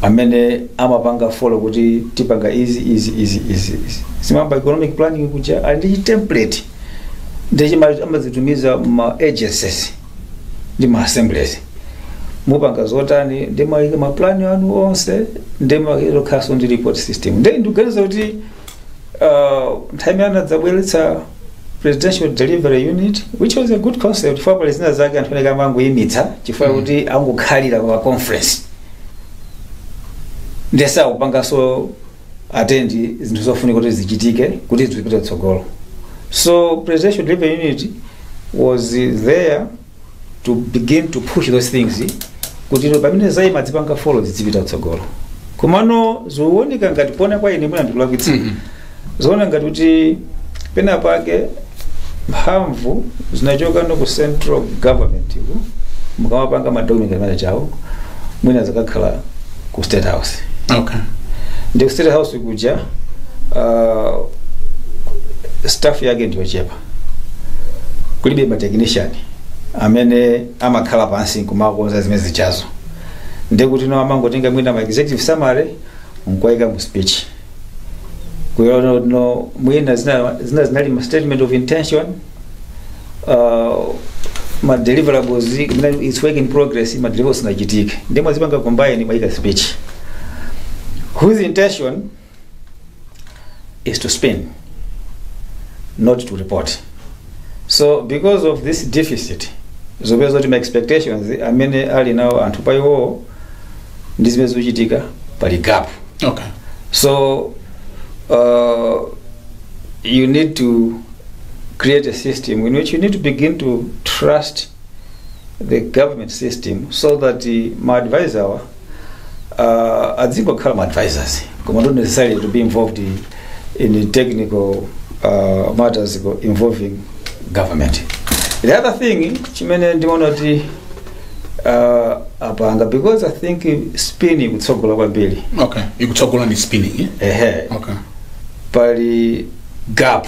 amene amapanga follow kuti tipanga izi, izi, izi, izi, izi. Zimamba economic planning kuja ali ndi template, ndi amazitumiza ma agencies ndi ma assemblies, mupanga zotani, ndi mayika maplani anu onse, ndi makhaso ndi report system. Ndi ndikuganiza kuti nthawi imene anadzabweretsa presidential delivery unit, which was a good concept, chifukwa pali zina zake anthu aneke amangoyimitsa chifukwa kuti angokhalira pa conference, ndiye akupanganso attend zinthu zofunika kuti zichitike kuti zipite tsogolo. So presidential delivery unit was there to begin to push those things kuti pamene zayima zipanga follow, zizipita tsogolo. Komano zikuoneka ngati pona kwa ine, mwina ndikulakwitsa, zoona ngati kuti pena pake mphamvu zinachoka no ku central government ku mukamapanga ma document amene chawo, mwina zakakhala ku State House. Ndi ku State House kuja staff yake ndiyochepa, kulibe ma technician amene amakhala pansi kumakonza zimene zichazo. Ndikuti no amangotenga mwina ma executive summary nkuwaika mu speech, kuyo no mwina zina zinali ma statement of intention, ma deliverables, mwina it's work in progress, ma deliverables sinachitike, ndi mwazipanga combine, mwayika speech whose intention is to spin, not to report. So because of this deficit, zopeza kuti ma expectations amene ali nawo anthu pa iwowo ndi zimene zikuchitika pali gap. So you need to create a system in which you need to begin to trust the government system so that ma advisor adzingokhala ma advisors, koma not necessarily to be involved in the technical matters involving government. The other thing chimene ndimaona kuti apanga, because I think spin ikutsogola kwambiri. Okay, ikutsogola ndi spinning, eh? Ehe. Pali gap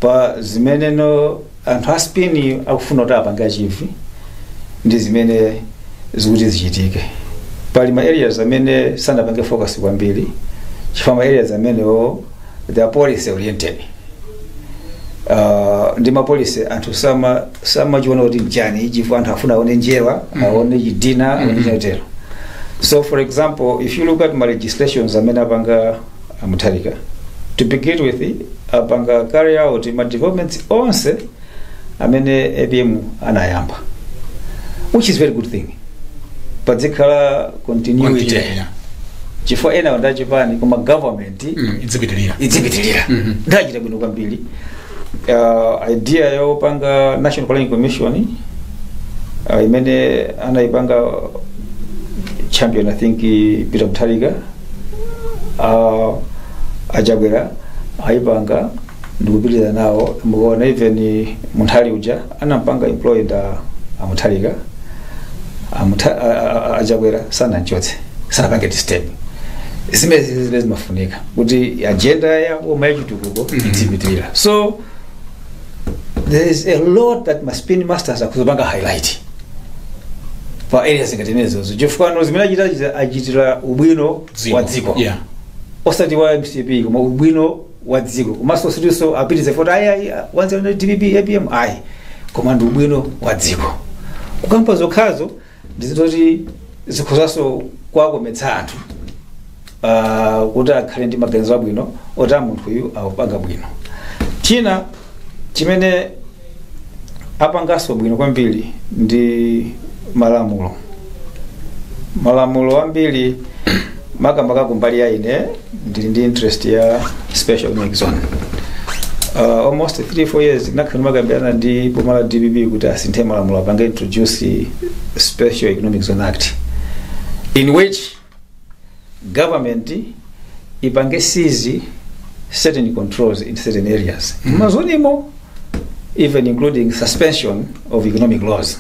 pa zimene no anthu a spin akufuna kuti apange achieve ndi zimene zikuti zichitike. Pali ma areas amene sanapange focus kwambiri, chifukwa ma areas amenewo they are policy oriented, ndi ma policy anthu sama samachiona kuti nchani, chifukwa anthu afuna aone njerwa, aone chidina, aone chinotero. So for example, if you look at ma legislations amene apanga a Mutharika, to begin with apanga carry out ma developments onse amene APM anayamba, which is very good thing, padzikhala continuity, Continuity, yeah. chifukwa ena ndachipani, koma government Idzipitirira. Idzipitirira. Ndachita bwino kwambiri. Idea yopanga National Planning Commission, imene anayipanga champion, I think, Peter Mutharika, Achakwera ayipanga ndikupitiriza nawo. Mukaona even Munthali uja anampanga employed a Mutharika, Achakwera sanachotse, sanapange disturb. Zimene zimafunika kuti agenda ya boma yachitukuko idzipitirira. So there is a lot that ma spin masters akuzopanga highlight pa areas ngati imenezozo, chifukwa zimene achita achitira ubwino wa dziko, osati wa MCP, koma ubwino wa dziko. Komanso sitinso apitize foti ayi, ayi, wanze DPP, APM, ayi, koma ndi ubwino wa dziko. Kukamba zokhazo ndizitoti zikhozanso kuwakometsa anthu kuti akhale ndi maganizo abwino oti a munthu uyu akupanga bwino. China chimene apanganso bwino kwambiri ndi malamulo. Malamulo ambiri, makamaka kumbali ya ine ndili ndi interest ya special economic zone. Almost 3 4 years nakhala makambirana ndi boma la DPP kuti asinthe malamulo, apange introduce Special Economic Zone Act in which government ipange seize certain controls in certain areas ma zone mo, even including suspension of economic laws,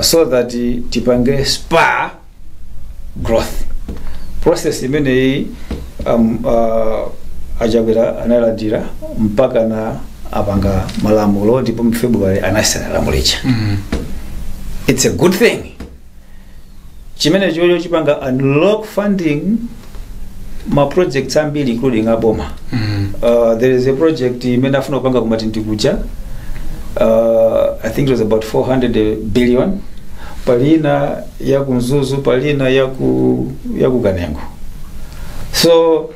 so that tipange spur growth process imeneyi. Achakwera analandira mpaka na apanga malamulo, ndipo mu February anasana lamulo icha. It's a good thing chimene chocho chipanga unlock funding ma projects ambiri, including aboma. There is a project imene afuna kupanga kumati kuja, I think it was about 400 billion, palina ya ku Mzuzu, palina ya ku Kanengo. So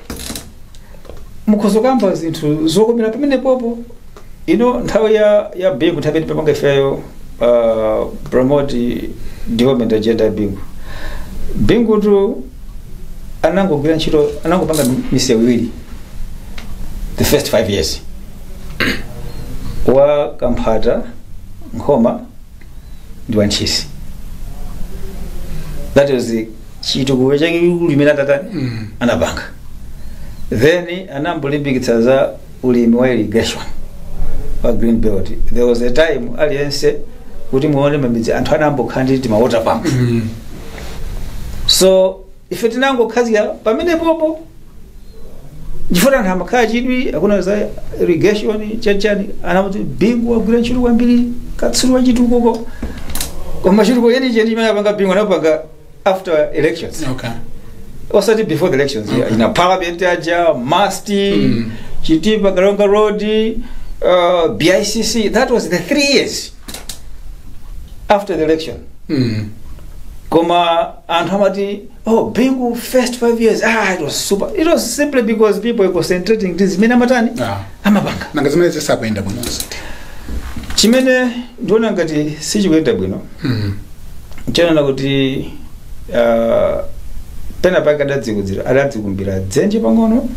mukhozokamba zinthu zokomera pamene popo ino nthawi ya Bingu, nthawi imene pamanga ifeyo promote development agenda ya Bingu. Bingu tu anangogwira ntchito, anangopanga misewu iwiri the first 5 years, wa Kamphata Nkhoma ndi wa Ntchisi. That was the chitukuko chachikulu limene atatani anapanga. Then anambulimbikitsa za ulimi wa irrigation wa green belt. There was a time aliyense kuti muone mamidzi anthu anambokhala ndi tima water pump. So ife tinangokhazika pamene popo chifukwa anthu amakhala chidwi akuna za irrigation chachani. Anamati Bingu wagwira ntchito kwambiri, katswiri wa chitukuko, koma chitukuko chenicheni chimene apanga Bingu anapanga after elections, osati before the elections. Ina parliament aja MUST, Chitipa Karonga Road, BICC, that was the 3 years after the election. Koma anthu amati, "Oh, Bingu first 5 years, ah, it was super." It was simply because people were concentrating ndi zimene amatani, amapanga. Nanga zimene zisakuyenda bwinonso? Chimene ndiona ngati sichikuyenda bwino, chanena kuti pena pake adadzikudzira, adadzikumbira dzenje pang'ono.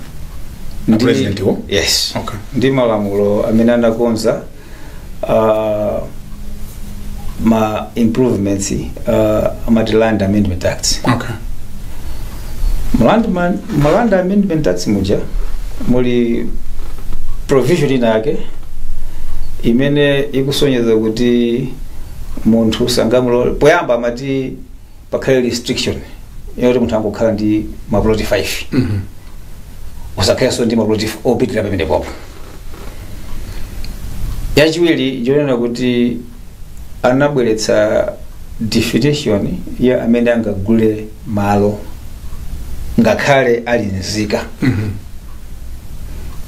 Na president wo? Yes. Ndi malamulo amene anakonza, ma improvements, amati Land Amendment Act. Mu Land Amendment Act muja muli provision ina yake imene ikusonyeza kuti munthu sangamulole. Poyamba amati pakhale restriction yoti munthu angokhala ndi maploti 5, usakhalenso ndi maploti opitirira pamene popo. Yachiwiri njonena kuti anabweretsa definition ya amene angagule malo ngakhale ali nzika.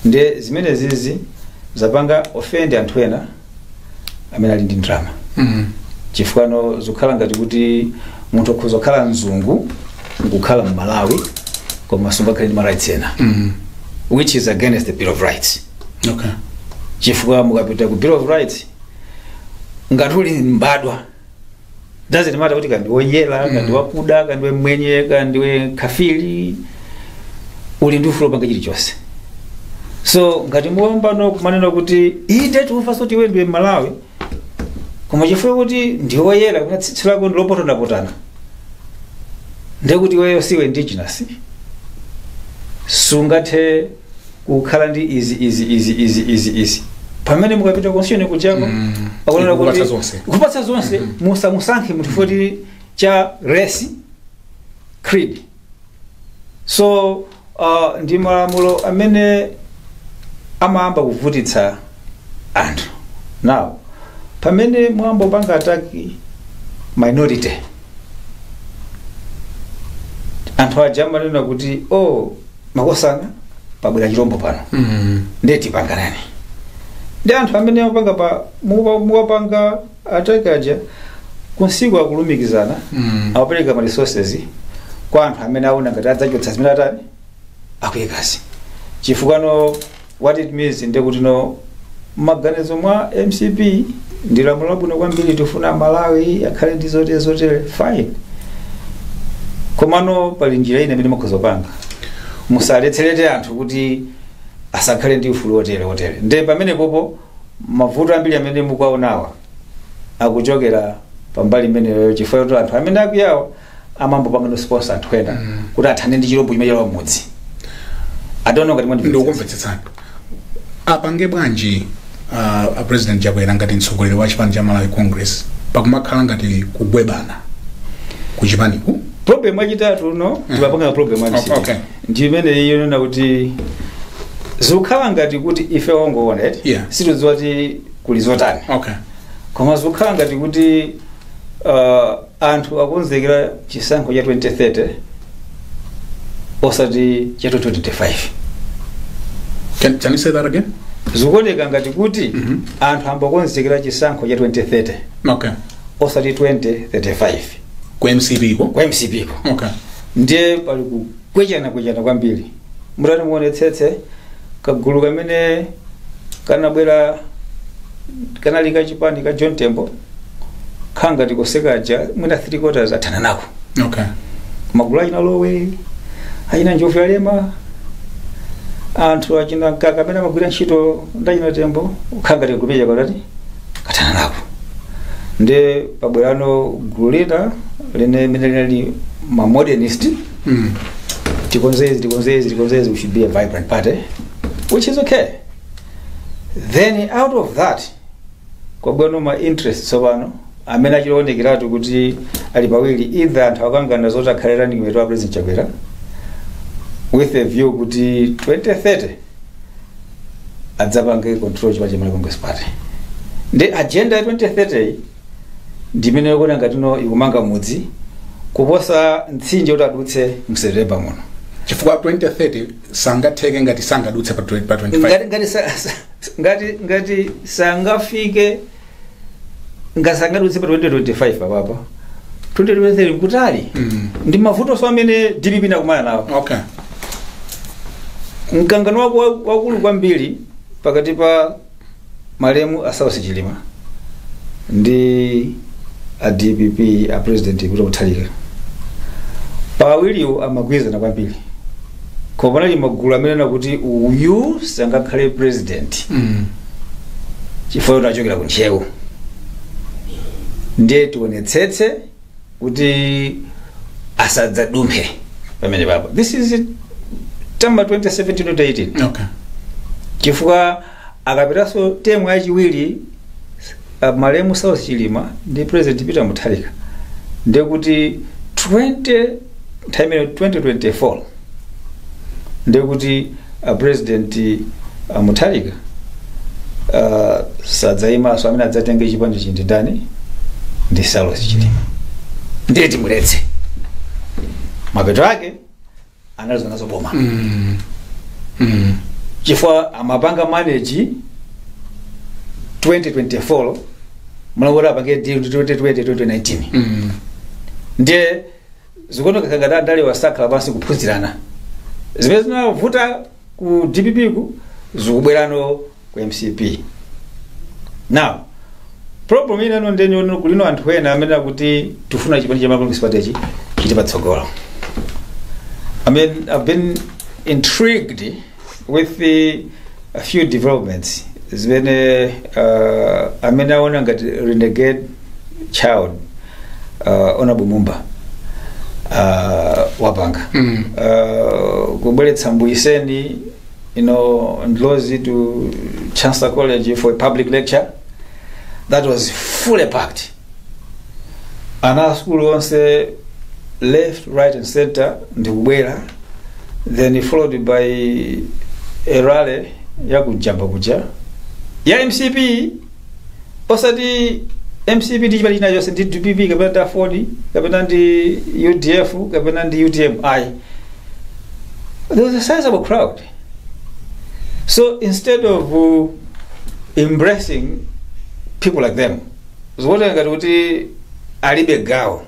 Nde zimene zizi zapanga offend anthu ena amene ali ndi ndalama, chifukwa zikukhala ngati kuti munthu akhoza kukhala mzungu nkukhala mmalawi koma sungakhale ndi ma rights ena, which is against the Bill of Rights, chifukwa mukapita ku Bill of Rights, ngati uli mbadwa, doesn't matter kuti kandi woyera, kandi wakuda, kandi mwenye, kandi kafiri, uli ndi ufulu wopanga chilichonse. So ngati muwambano kumanena kuti inde tikumva soti iwe ndiwe Malawi, koma chifukwa kuti ndi woyera kuna tsitsi lako ndi lopotanapotana. Ndekuti iweyo siwe indigenous, sungathe kukhala ndi izi, izi, izi, izi, izi, izi. Pamene mukapita constitution kuchako, akunena Ikupatsa kuti zonse. Kupatsa zonse. Musamusankhe munthu foti cha race, creed. So ndi malamulo amene amayamba kuvutitsa anthu. Now, pamene mwambo panga attack minority, anthu aja amanena kuti, "Oh, makosana, pabwera chirombo pano." Ndiye tipanganani ndi anthu amene amapanga pa muwapanga attack aja, kunsiku akulumikizana, amapereka ma resources kwa anthu amene aona ngati adzachotsa zimene atani akuyikazi. Chifukwa no, what it means ndekuti no, maganizo mwa MCP ndi lamulo labwino kwambiri, tifuna Malawi akhale ndi zotere zotere, fine. Komano pali njira ina imene mukhoza kupanga, musaletserete anthu kuti asakhale ndi ufulu wotere wotere. Nde pamene popo mavuto ambiri amene mukuwaonawa akuchokera pambali imeneyo, chifukwa choti anthu amene akuyawo amambopanga no sponsor anthu ena kuti athane ndi chirombo chimene chalowa mudzi. I don't know ngati mwandimvetsetsa. Ndikukumvetsetsani. Apange bwanji a President Chakwera ngati mtsogoleri wa chipani cha Malawi Congress pakumakhala ngati kugwebana ku chipaniku? Problem yachitatu no, timapanga problem ya MCP. Ndi imene iyo nena kuti zikukhala ngati kuti ife ongoona eti situdziwa kuti kuli zotani, koma zikukhala ngati kuti anthu akonzekera chisankho cha 2030 osati cha 2025. Can you say that again? Zikuoneka ngati kuti anthu ambakonzekera chisankho cha 2030 osati 2035. Ku MCP ko? Kwa MCP ko. Ndiye pali kukwechana kwechana kwambiri. Mutati muonetsetse kagulu kamene kanabwera kanali kachipani ka John Tembo, khangati kosekaja mwina 3 quarters athana nako. Magulu achina Lowe, achina Njovu Yalema, anthu achina Mkaka amene amagwira ntchito ndachina Tembo, khangati kumeja katati kathana nako. Ndiye pabwerano gulu lina lene mene linali ma modernist, tikonzezi, tikonzezi, tikonzezi, we should be a vibrant party, which is okay. Then out of that kwabwano ma interest tsopano amene achiloonekeratu kuti ali pawiri: either anthu akangana zoti akhale running mate wa President Chakwera with a view kuti 2030 adzapange control chipani cha Malawi Congress Party. Ndi agenda ya 2030 ndimene yokuona ngati no ikumanga mudzi kuposa mtsinje kuti adutse msetemba muno. Chifukwa 2030 sangatheke ngati sangadutse pa 20 pa 25. Ngati sangafike, ngati sangadutse pa 2025, papapa 2023 kutali. Ndi mavuto amene DPP nakumana nawo. Mkangano wakulu kwambiri pakati pa malemu a Saulos Chilima ndi a DPP, a President Peter Mutharika, pawiriwo amagwirizana kwambiri, koma panali magulu amene nakuti uyu sangakhale president chifukwa kuti achokera ku Ntcheu, ndiye tionetsetse kuti asadzadumphe pamene papo. This is tamba 2017 to 18. Chifukwa akapitanso term yachiwiri malemu Saulos Chilima ndi President Peter Mutharika, ndiye kuti 20 nthawi imene 2024, ndiye kuti President Mutharika sadzayimanso, amene adzatenge chipani chindi ndani? Ndi Saulos Chilima, ndiye timuletse. Mapeto ake analizo nazo boma chifukwa amapanga manage 2024 mulangoti apange deal ndi 2020, 2019. Ndiye zikuoneka ngati andale wasakhala pansi kuphunzirana. Zimene zinavuta ku DPP ku zikubwerano ku MCP. Now, problem ina ndeni kulino anthu ena amene akuti tifuna chipani cha Malawi Congress Party chiti patsogolo. I mean, I've been intrigued with a few developments zimene amene aona ngati renegade child, Honorable Mumba. Wapanga kubweretsa Mbuyiseni Ndlozi to Chancellor College for a public lecture that was fully packed. Ana school onse, left, right and center, ndikubwera, then followed by a rally yakujamba kuja ya MCP, osati MCP ndi chipani china chonse, ndi DPP kapena ndi AFORD kapena ndi UDF kapena ndi UTM, ayi. There was a sizable crowd. So instead of embracing people like them, zikuoneka ngati kuti alibe gawo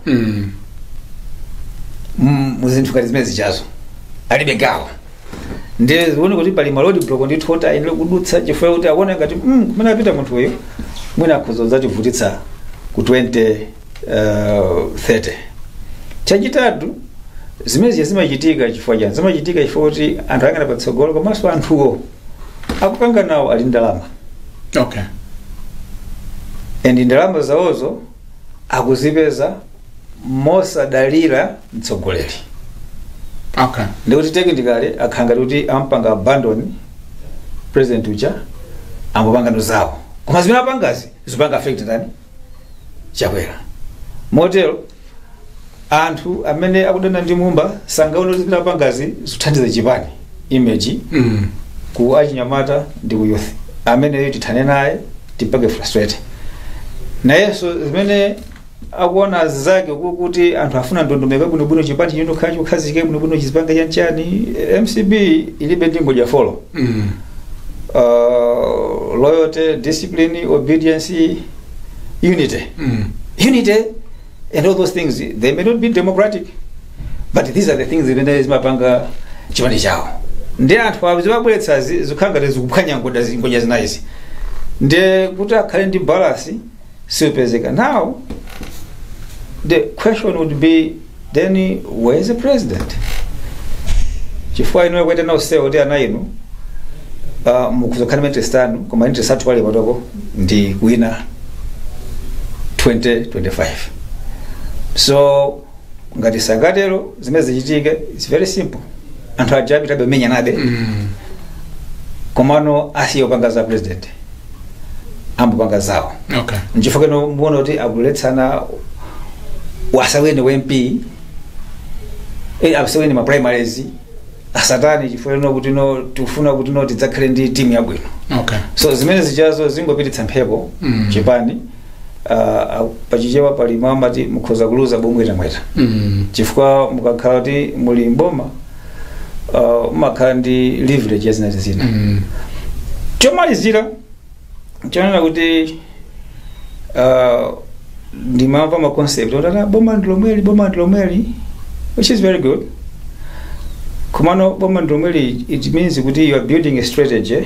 muzinthu ngati zimene zichazo, alibe gawo. Ndiye zikuoneka kuti pali ma road block ndithu oti ayenera kudutsa, chifukwa kuti akuona ngati kumene apita munthu uyu mwina akhoza kudzativutitsa ku 2030. Chachitatu, zimene zimachitika chifukwa chani? Zimachitika chifukwa kuti anthu ayang'ana patsogolo, komanso anthuwo akupanga nawo ali ndalama and ndalama zawozo akuzipeza mosadalira mtsogoleri. Ndikuti technically akhala ngati kuti ampanga abandon president uja, ambopanga ndo zawo, koma zimene apangazi zipanga affect ndani? Chakwera. Motero anthu amene akudana ndi Mumba sangaone kuti zimene apangazi zikuthandiza chipani, image ku achinyamata ndi ku youth ameneyo tithane naye, tipange frustrate nayenso. Zimene akuona zake kuti anthu afuna ndondomeko bwinobwino, chipani chino khala chikukhazike bwinobwino, chizipanga chanchani. MCP ilibe ndi ngodya four: loyalty, discipline, obedience, unity. Unity and all those things, they may not be democratic, but these are the things zimene zimapanga chipani chawo. Ndi anthu awo zimabweretsa zikukhala ngati zikuphwanya ngodya zinayizi, ndi kuti akhale ndi balance siupezeka. Now the question would be then, where is the president? Chifukwa inu kwete nawo kuti ana inu mukuzokhala ma interest anu, koma interest athu pali patoko ndi wina 2025. So ngati sangatero, zimene zichitike, it's very simple, anthu aja apitabe menyanabe, komano asiye kupanga za president, ambopanga zawo. Nchifukwa keno muona kuti akuletsana asawene wa MP, asawene ma primaries, asatani, chifukwa ino kuti no tifuna kuti no tidzakhale ndi timu yabwino. So zimene zichazo zingopititsa mphepo chipani. Pachichewa pali mwamati mukhoza kuluza bomwetamweta, chifukwa mukakhala kuti muli mboma, mumakhala ndi leverage ya zina zina. Chomalizira chonena kuti ndimamva ma concept otata boma ndilomweli, boma ndilomweli, which is very good. Komano boma ndilomweli, it means kuti you are building a strategy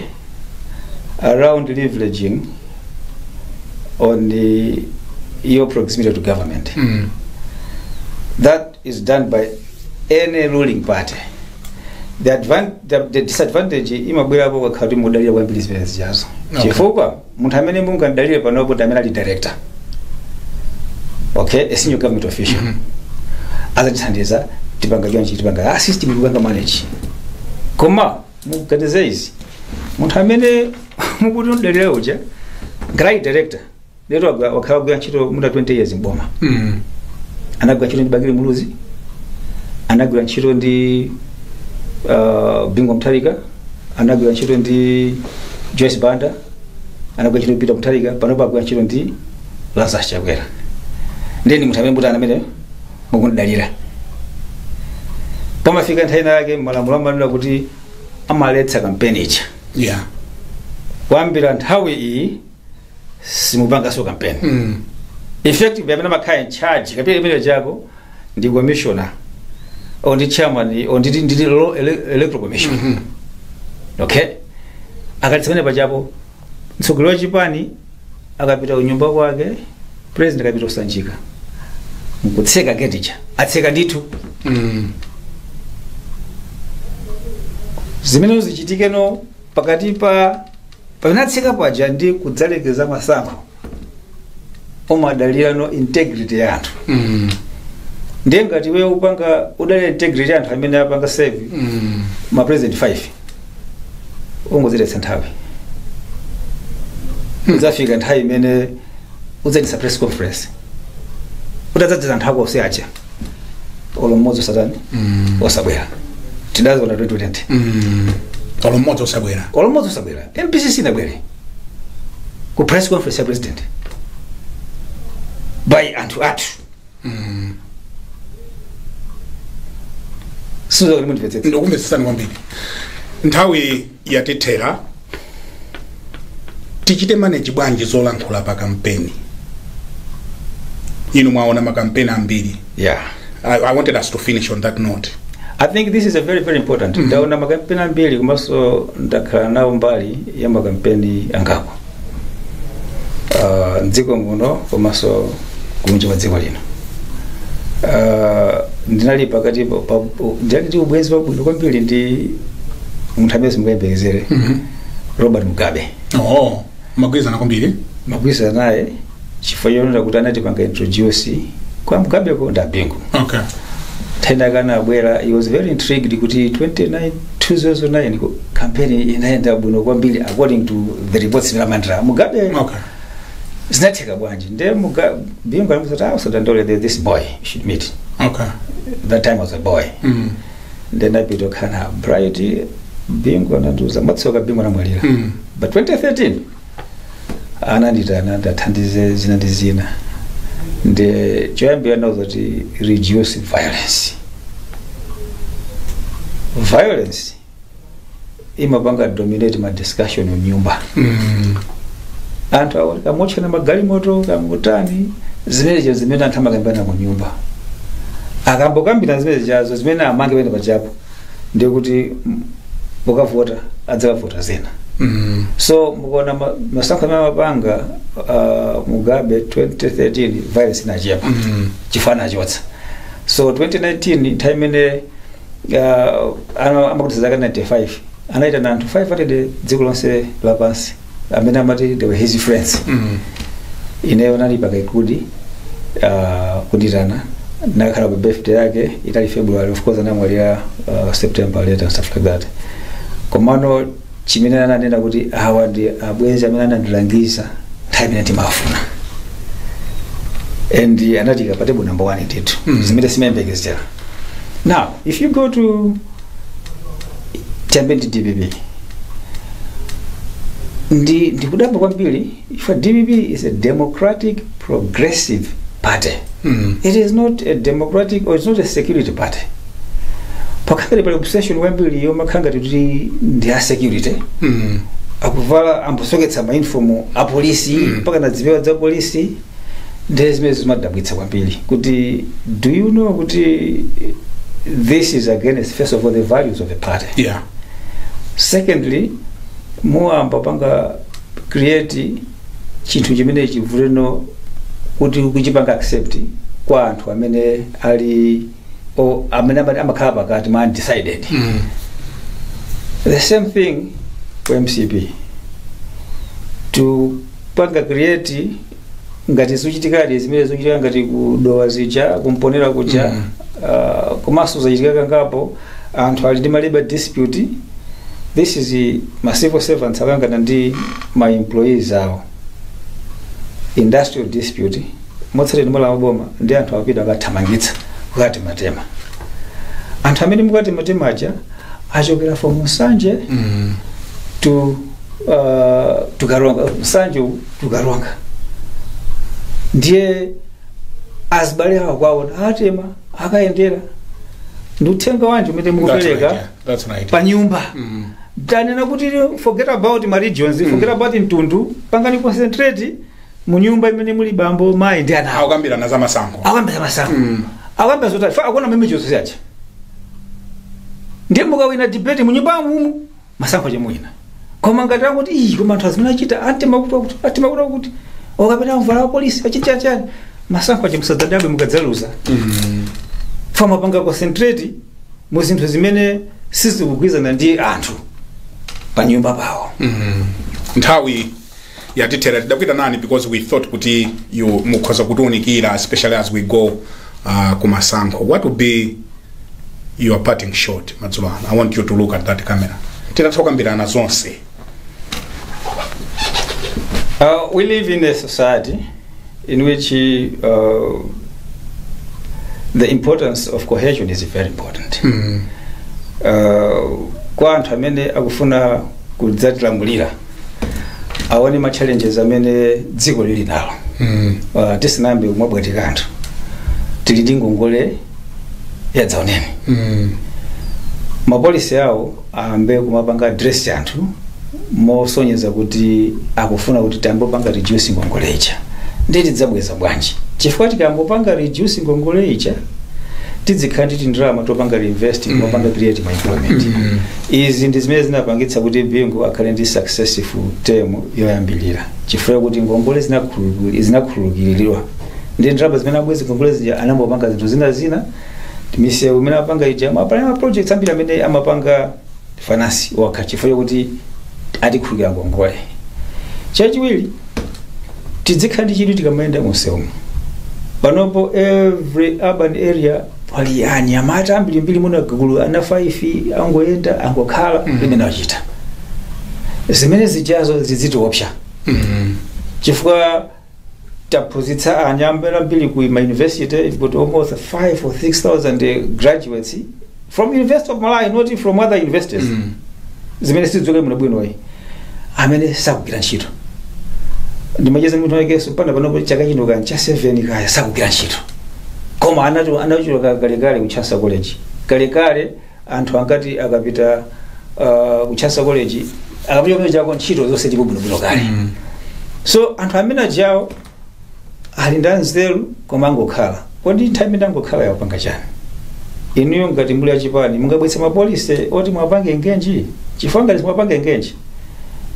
around leveraging on your proximity to government. That is done by any ruling party. The disadvantage imabwerapo kakhala kuti mudalira kwambiri zimene zichazo, chifukwa munthu amene mungamdalire panopo ndi amene ali director, okay, a senior government official. Azatithandiza, tipanga chonchi, tipanga system, tipanga manage. Koma muganize izi, munthu amene mukuti mudalira uja ngati director lero wakhala kugwira ntchito muta 20 years mboma, anagwira ntchito ndi Bakili Muluzi, anagwira ntchito ndi Bingu Mutharika, anagwira ntchito ndi Joyce Banda, anagwira ntchito ndi Peter Mutharika, panopo agwira ntchito ndi Lazarus Chakwera. Ndiye ndi munthu amene mutani amene mukundidalira. Pamafika nthawi ina yake malamulo amanena kuti amaletsa kampeni ija. Kuyambira nthawi iyi simupanganso kampeni. Effective amene amakhala in charge kapena imene chako ndi commissioner or ndi chairman or ndi electoral commission. Okay, akati pamene pachapo mtsogoleri wa chipani akapita kunyumba kwake, president akapita kusanjika nkutseka gate cha atseka ndithu. Zimene zichitikeno pakati pa pamene atseka paja ndi kudzalekeza masankho, umadalira no integrity ya anthu. Ndiye ngati iwe upanga udalira integrity anthu amene apanga serve ma president 5, ungoziletsa nthawi. Udzafika nthawi imene udzayitsa press conference, utadzadza anthu ako onse aja, olo mmodzi osatani, osabwera. Tidaziona 2020. Olo mmodzi osabwera. Olo mmodzi osabwera. MBC inabwere ku press conference ya president by anthu athu. Sizokuti mundimvetsetse. Ndikumvetsetsani kwambiri. Nthawi yatithera. Tichite manage bwanji zolankhula pa kampeni? Inu mwaona makampeni ambiri. I wanted us to finish on that note. I think this is a very, very important. Ndaona makampeni ambiri, komanso ndakhala nawo mbali ya makampeni angapo mdziko muno komanso kunja kwa dziko lino. Ndinali pakati ndinali ndi ubwenzi wabwino kwambiri ndi munthu amene simukayembekezere, Robert Mugabe. Oh, magwirizana kwambiri. Magwirizana naye chifukwa chonena kuti anatipanga introduce kwa Mugabeko ndi Abingu. Tenda kana abwera, he was very intrigued kuti 29 2009 campaign inaenda bwino kwambiri according to the reports zimene Mugabe. Zinatheka bwanji? Ndiye Bingu anamuza, "Ah, usadandole, this boy you should meet." That time was a boy. Then napita kukhala Bright. Bingu anandiuza, matsoka Bingu anamwalira. But 2013 ananditana ndathandize zina ndi zina. Ndi choyambira nauza kuti reduce violence. Violence imapanga dominate ma discussion munyumba. Anthu awo kamotchana magalimoto, kamutani, zimenezo zimene anthu amakambirana ku nyumba. Akambokambirana zimene chazo, zimene amange pene pachapo, ndiye kuti mukavota adzakavota zina. So mukuona masankho amene amapanga Mugabe 2013, violence inachepa chifana achotsa. So 2019, nthawi imene amakutisa zaka 95, anaitana anthu 500 dziko lonse lapansi amene amati they were his friends. Ineyo nali pakaikudi kunditana, nakhala pa birthday yake, itali February. Of course anamwalira September later and stuff like that. Komano chimene ananena kuti awa ndi abwenzi amene anandilangiza nthawi imene timafuna, and anati pa table number one ndithu. Zimene simayembekezera. Now if you go to tiyambe ndi DPP, ndi ndikudabwa kwambiri if DPP is a Democratic Progressive Party. It is not a democratic or it's not a security party. Pakhangati pali obsession kwambiri yomakhala ngati kuti ndi a security. Akuvala, ambosoketsa ma uniform a polisi mpaka na zipewa za polisi. Ndiye zimene zimadabwitsa kwambiri kuti do you know kuti this is against, first of all, the values of the party? Secondly, muwamba panga create chinthu chimene chivuteno kuti kuchipanga accept kwa anthu amene ali o amene amakhala pakati, ma undecided. The same thing ku MCP, to panga create ngati zikuchitikadi zimene zikuchitika ngati kudowa zija, kumponera kuja. Komanso zachitika kangapo, anthu ali ndi ma labor dispute. This is ma civil servants akangana ndi ma employees awo, industrial dispute, motsatira malamulo boma, ndi anthu akupita akathamangitsa kukati matema. Anthu amene mukati matema aja achokera from Nsanje to Karonga, Nsanje to Karonga. Ndiye azibale awo kwaona atema akayendera. Ndi uthenga wanji umene That's right, mukupereka yeah. That's right. pa nyumba? Tanena kuti forget about ma regions, forget about mtundu, pangani concentrate mu nyumba imene muli bambo, mayi ndi ana awo. Akukambirana za masankho. Akuyambira masankho, akuyambira zotali fa akuona mmene chonse chacha. Ndiye mukawina debate mu nyumba mumu, masankho chemwina. Koma ngati akuti iyi, koma anthu azimene achita atema kuti atema kuti okapita mvala wa polisi achichachani, masankho ache musadzadabwe mukadzaluza. Fama panga concentrate mu zinthu zimene sizikugwizana ndi anthu pa nyumba pawo. Nthawi yatithera. Tidakuita nani because we thought kuti you mukhoza kutiunikira, especially as we go Kumasankho, what would be your parting shot madzulo ano? I want you to look at that camera titatha kukambirana zonse. We live in a society in which the importance of cohesion is very important. Kwa anthu amene akufuna kudzatilamulira, aone ma challenges amene dziko lili nalo. Tisinayambe kumabwetika anthu, tili ndi ngongole yadzaoneni. Ma policy awo ayambe kumapanga address anthu mosonyeza kuti akufuna kuti tiyambopanga reduce ngongole ija, ndi tidzabweza bwanji, chifukwa tikambopanga reduce ngongole ija tizikhala ndi tindalama topanga reinvest, kumapanga create ma employment. Izi ndi zimene zinapangitsa kuti Bingu akhale ndi successful term yoyambilira, chifukwa kuti ngongole zinakhululukiridwa ndi ndalama zimene abwezi ngongole zija anambopanga zinthu zina zina, misewu imene apanga ija, mapana ma projects ambiri amene amapanga finance wakha chifukwa kuti atikhululukira ngongole. Chachiwiri, tizikhala ndi chidwi tikamayenda munsewu. Panopo every urban area pali anyamata ambirimbiri, muno gulu ana 5 angoyenda, angokhala, limene achita zimene zijazo zizitiopsa, chifukwa taphunzitsa anyamata ambiri ku ma university. You've got almost 5 or 6,000 graduates from University of Malawi, not from other universities, zimene sizidziwika bwino bwinoyi, amene sakugwira ntchito. Ndimacheza munthu wakenso pana panopo, chaka chino kani cha 7 kaya sakugwira ntchito, koma anati anachoka kalekale ku Chancellor College. Kalekale anthu ankati akapita ku Chancellor College, akapita kumene chako ntchito zonse ndipo bwinobwino kale. So anthu amene ajawo ali ndi anzeru koma angokhala. Kodi nthawi imene angokhala yapanga chani? Inuyo ngati muli achipani mungabwetse ma policy oti mwapange engage, chifukwa ngati mwapange engage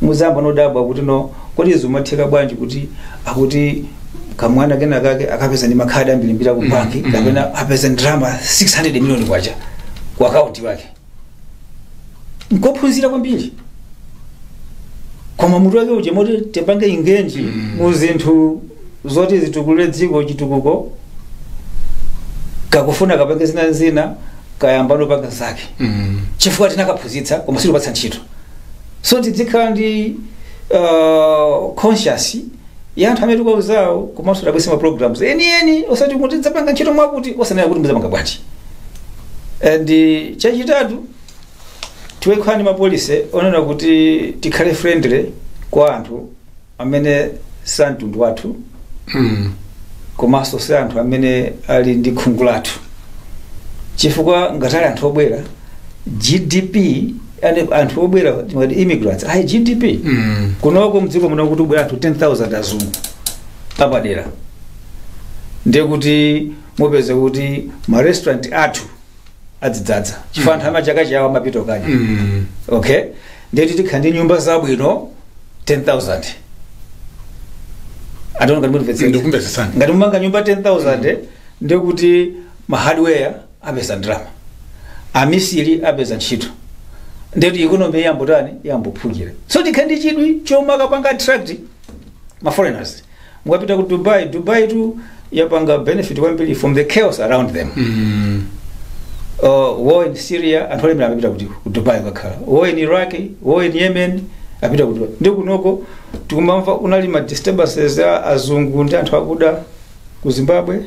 muzamba nodabwa kuti no, kodi zimatheka bwanji kuti akuti kamwana kena kake akapeza ndi makhadi ambirimbiri ku banki, kapena apeza ndalama 600 million kwacha ku akaunti wake? Nkophunzira kwambiri, koma mutu wake uja moti tipange engage mu zinthu zoti zitukulire dziko, chitukuko, kakufuna kapange zina zina, kayamba nopanga zake, chifukwa tinakaphunzitsa koma silupatsa ntchito. So tizikhala ndi conscious ya anthu amene tikauzawo, komanso tabwese ma programs enieni, osati kuti tidzapanga ntchito mwakuti, osanena kuti mudzapanga bwanji. And chachitatu, tiwekhala ndi ma policy onena kuti tikhale friendly kwa anthu amene sa mtundu wathu, komanso si anthu amene ali ndi khungu lathu, chifukwa ngatali anthu obwera, GDP ane anthu obwera timati immigrants ayi GDP kunoko mdziko muno kuti ubwera anthu 10,000 azungu apadera, ndiye kuti mupeze kuti ma restaurant athu adzidzadza, chifukwa anthu amachaka chawo amapita kukadya. Okay, ndiye tikhala ndi nyumba zabwino 10,000. Ationa ngati mundimvetsetsa? Ndikumvetsetsani. Ngati mumanga nyumba 10,000, ndiye kuti ma hardware apeza ndalama, amisiri apeza ntchito, ndeti economy yambotani, yambophukira. So tikhale ndi chidwi chomwe akapanga attract ma foreigners. Mukapita ku Dubai, Dubai tu yapanga benefit kwambiri from the chaos around them. War in Syria, anthu olemera amapita kuti? Ku Dubai kukakhala. War in Iraq, war in Yemen, apita ku Dubai. Ndi kunoko tikumamva unali ma disturbances a azungu ndi anthu akuda ku Zimbabwe.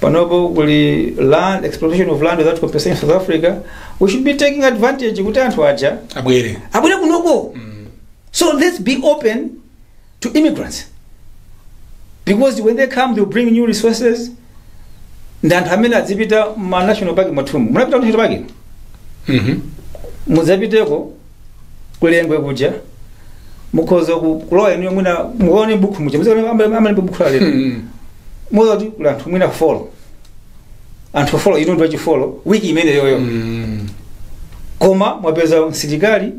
Panopo kuli land exploitation of land without compensation in South Africa. We should be taking advantage kuti anthu aja abwere. Abwere kunoko. So let's be open to immigrants, because when they come they will bring new resources. Ndi anthu amene adzipita ma national park mwathumu. Munapita ku national park? Mhm. Mudzapiteko kulengwe kuja, mukhoza kulowa inuyo mwina mukaone buku muja, muzaone amene buku la lero, muza kuti kuli anthu mwina 4, anthu 4, inu ndi wachi 4 wiki imene yoyo. Koma mwapeza msilikali,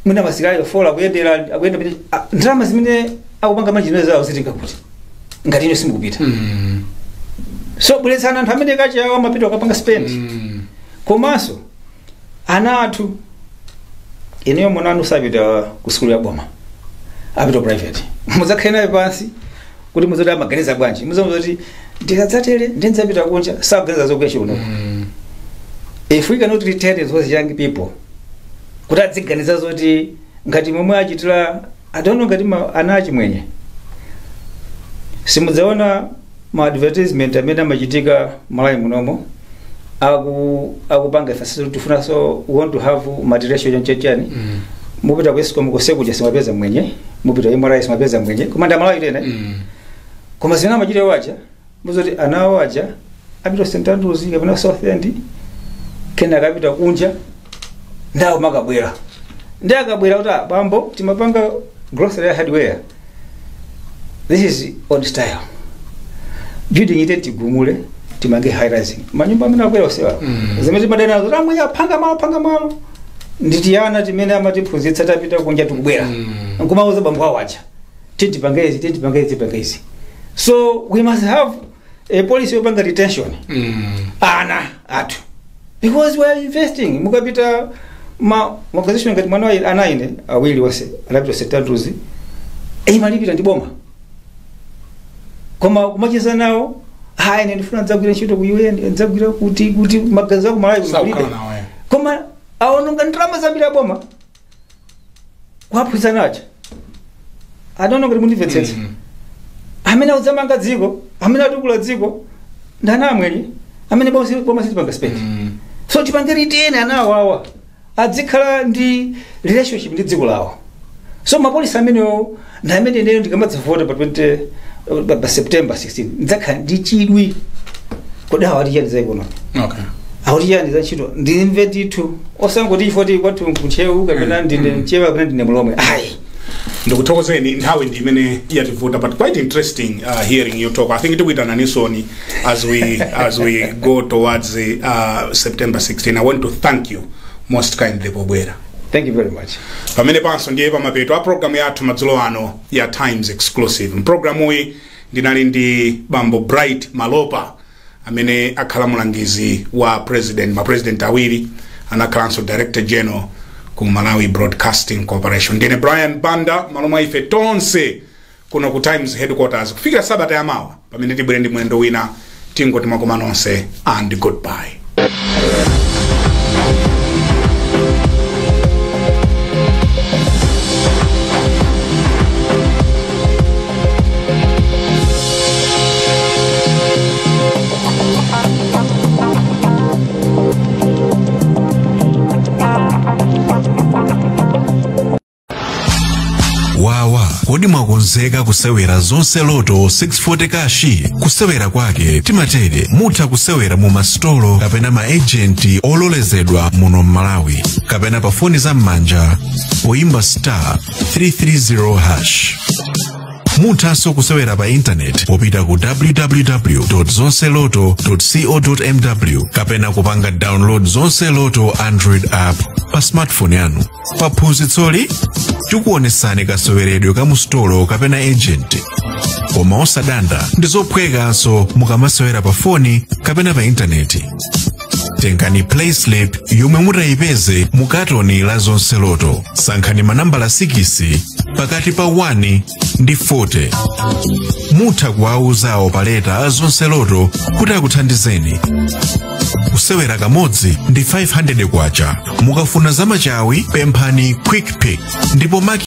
mwina masilikali 4 akuyendera, akuyenda pene, ndalama zimene akupanga manji zimene zawo zitinga kuti ngati ino simukupita. So bweretsani anthu amene kachawo amapita akapanga spend. Komanso ana athu, ineyo mwana anu sapita ku sukulu ya boma, apita private. Mudzakhale naye pansi. Kuti muzoti amaganiza bwanji, muzoti ndikadzatere ndidzapita kunja, sakuganiza zogwesha uno. If we cannot retain those young people kuti adziganiza zoti ngati momwe achitira, I don't know, ngati ana achimwenye, simudzaona ma advertisement amene amachitika Malawi munomo akupanga facility, tifuna, so we want to have multiracial chani. Mupita ku ESCOM kosekuja simapeza mwenye, mupita MRI simapeza mwenye, koma ndi Amalawi tena. Koma zimene amachita waja, muzoti anawo aja apita St Andrews kapena South End, kena akapita kunja, ndawo makabwera, ndi akabwera kuti, "Ah, bambo, timapanga grocery ya hardware, this is old style building, ite tigumule timange high rising." Manyumba amene akwera osewa, zimene timadana nazo, amwe aphanga malo, phanga malo, nditiyana timene amatiphunzitsa tapita kunja, tikubwera nkumauza bambo awo aja, titipange izi, titipange izi, tipange izi. So we must have a policy yopanga retention ana athu, because we are investing. Mukapita ma organization ngati mwana wa ana ine awiri wose anapita St Andrews, imalipira ndi boma, koma kumacheza nawo, hayi, ine ndifuna ndzagwira ntchito ku UN, ndzagwira kuti maganizo ako Malawi Sakukhala kulibe. nawo, eh. Koma aononga ndalama zambiri aboma kuwaphunzitsa nacho. I don't know kuti mundimvetsetsa. Amene akudzamanga dziko, amene atukula dziko, ndi ana amwenye amene boma sitipanga spend. So tipange retain ana awawa, adzikhala ndi relationship ndi dziko lawo. So ma policy amenewo ndi amene ineyo ndikamadzavota pa 20 pa September 16 ndidzakhala ndi chidwi, kodi awa atichani za economy, akuti chani za ntchito, ndimve ndithu, osangoti ifoti kwathu kuntcheu kapena ndine mchewa kapena ndine mlomwe, ayi. Ndikuthokozeni, nthawi ndi imene yativuta, but quite interesting hearing you talk. I think tikuitananisoni as we go towards September 16. I want to thank you most kindly pobwera. Thank you very much. Pamene panso ndiye pamapeto a programu yathu madzulo ano ya Times Exclusive. Mpulogalamuyi ndinali ndi bambo Bright Malopa amene akhala mulangizi wa president, mapresident awiri, anakhalanso director general ku Malawi Broadcasting Corporation. Ndine Brian Banda, malo mwa ife tonse kuno ku Times headquarters, kufikira sabata yamawa pamene tibwere ndi mwendo wina, tingoti mwakoma nonse and goodbye. Wawa, kodi mwakonzeka kusewera Zonse Lotto 640 Cash? Kusewera kwake timatere: mutha kusewera mu masitolo kapena ma agent ololezedwa muno m'Malawi, kapena pa foni za m'manja poyimba star 330 hash. Muthanso kusewera pa intaneti popita ku www zonselotto co mw, kapena kupanga download Zonse Lotto Android app pa smartphone yanu. Pa phunzitsoli tikuonesani kaseweredwe ka musitolo kapena agent, koma osadanda, ndi zophwekanso mukamasewera pa foni kapena pa intaneti. Tengani playslip yomwe mutayipeze mu katoni la Zonse Lotto, sankhani manambala 6 pakati pa 1 ndi 40. Mutha kuwauza opaleta a Zonse Lotto kuti akuthandizeni. Kusewera kamodzi ndi 500 kwacha. Mukafuna zamachawi, pemphani quick pick ndipo maki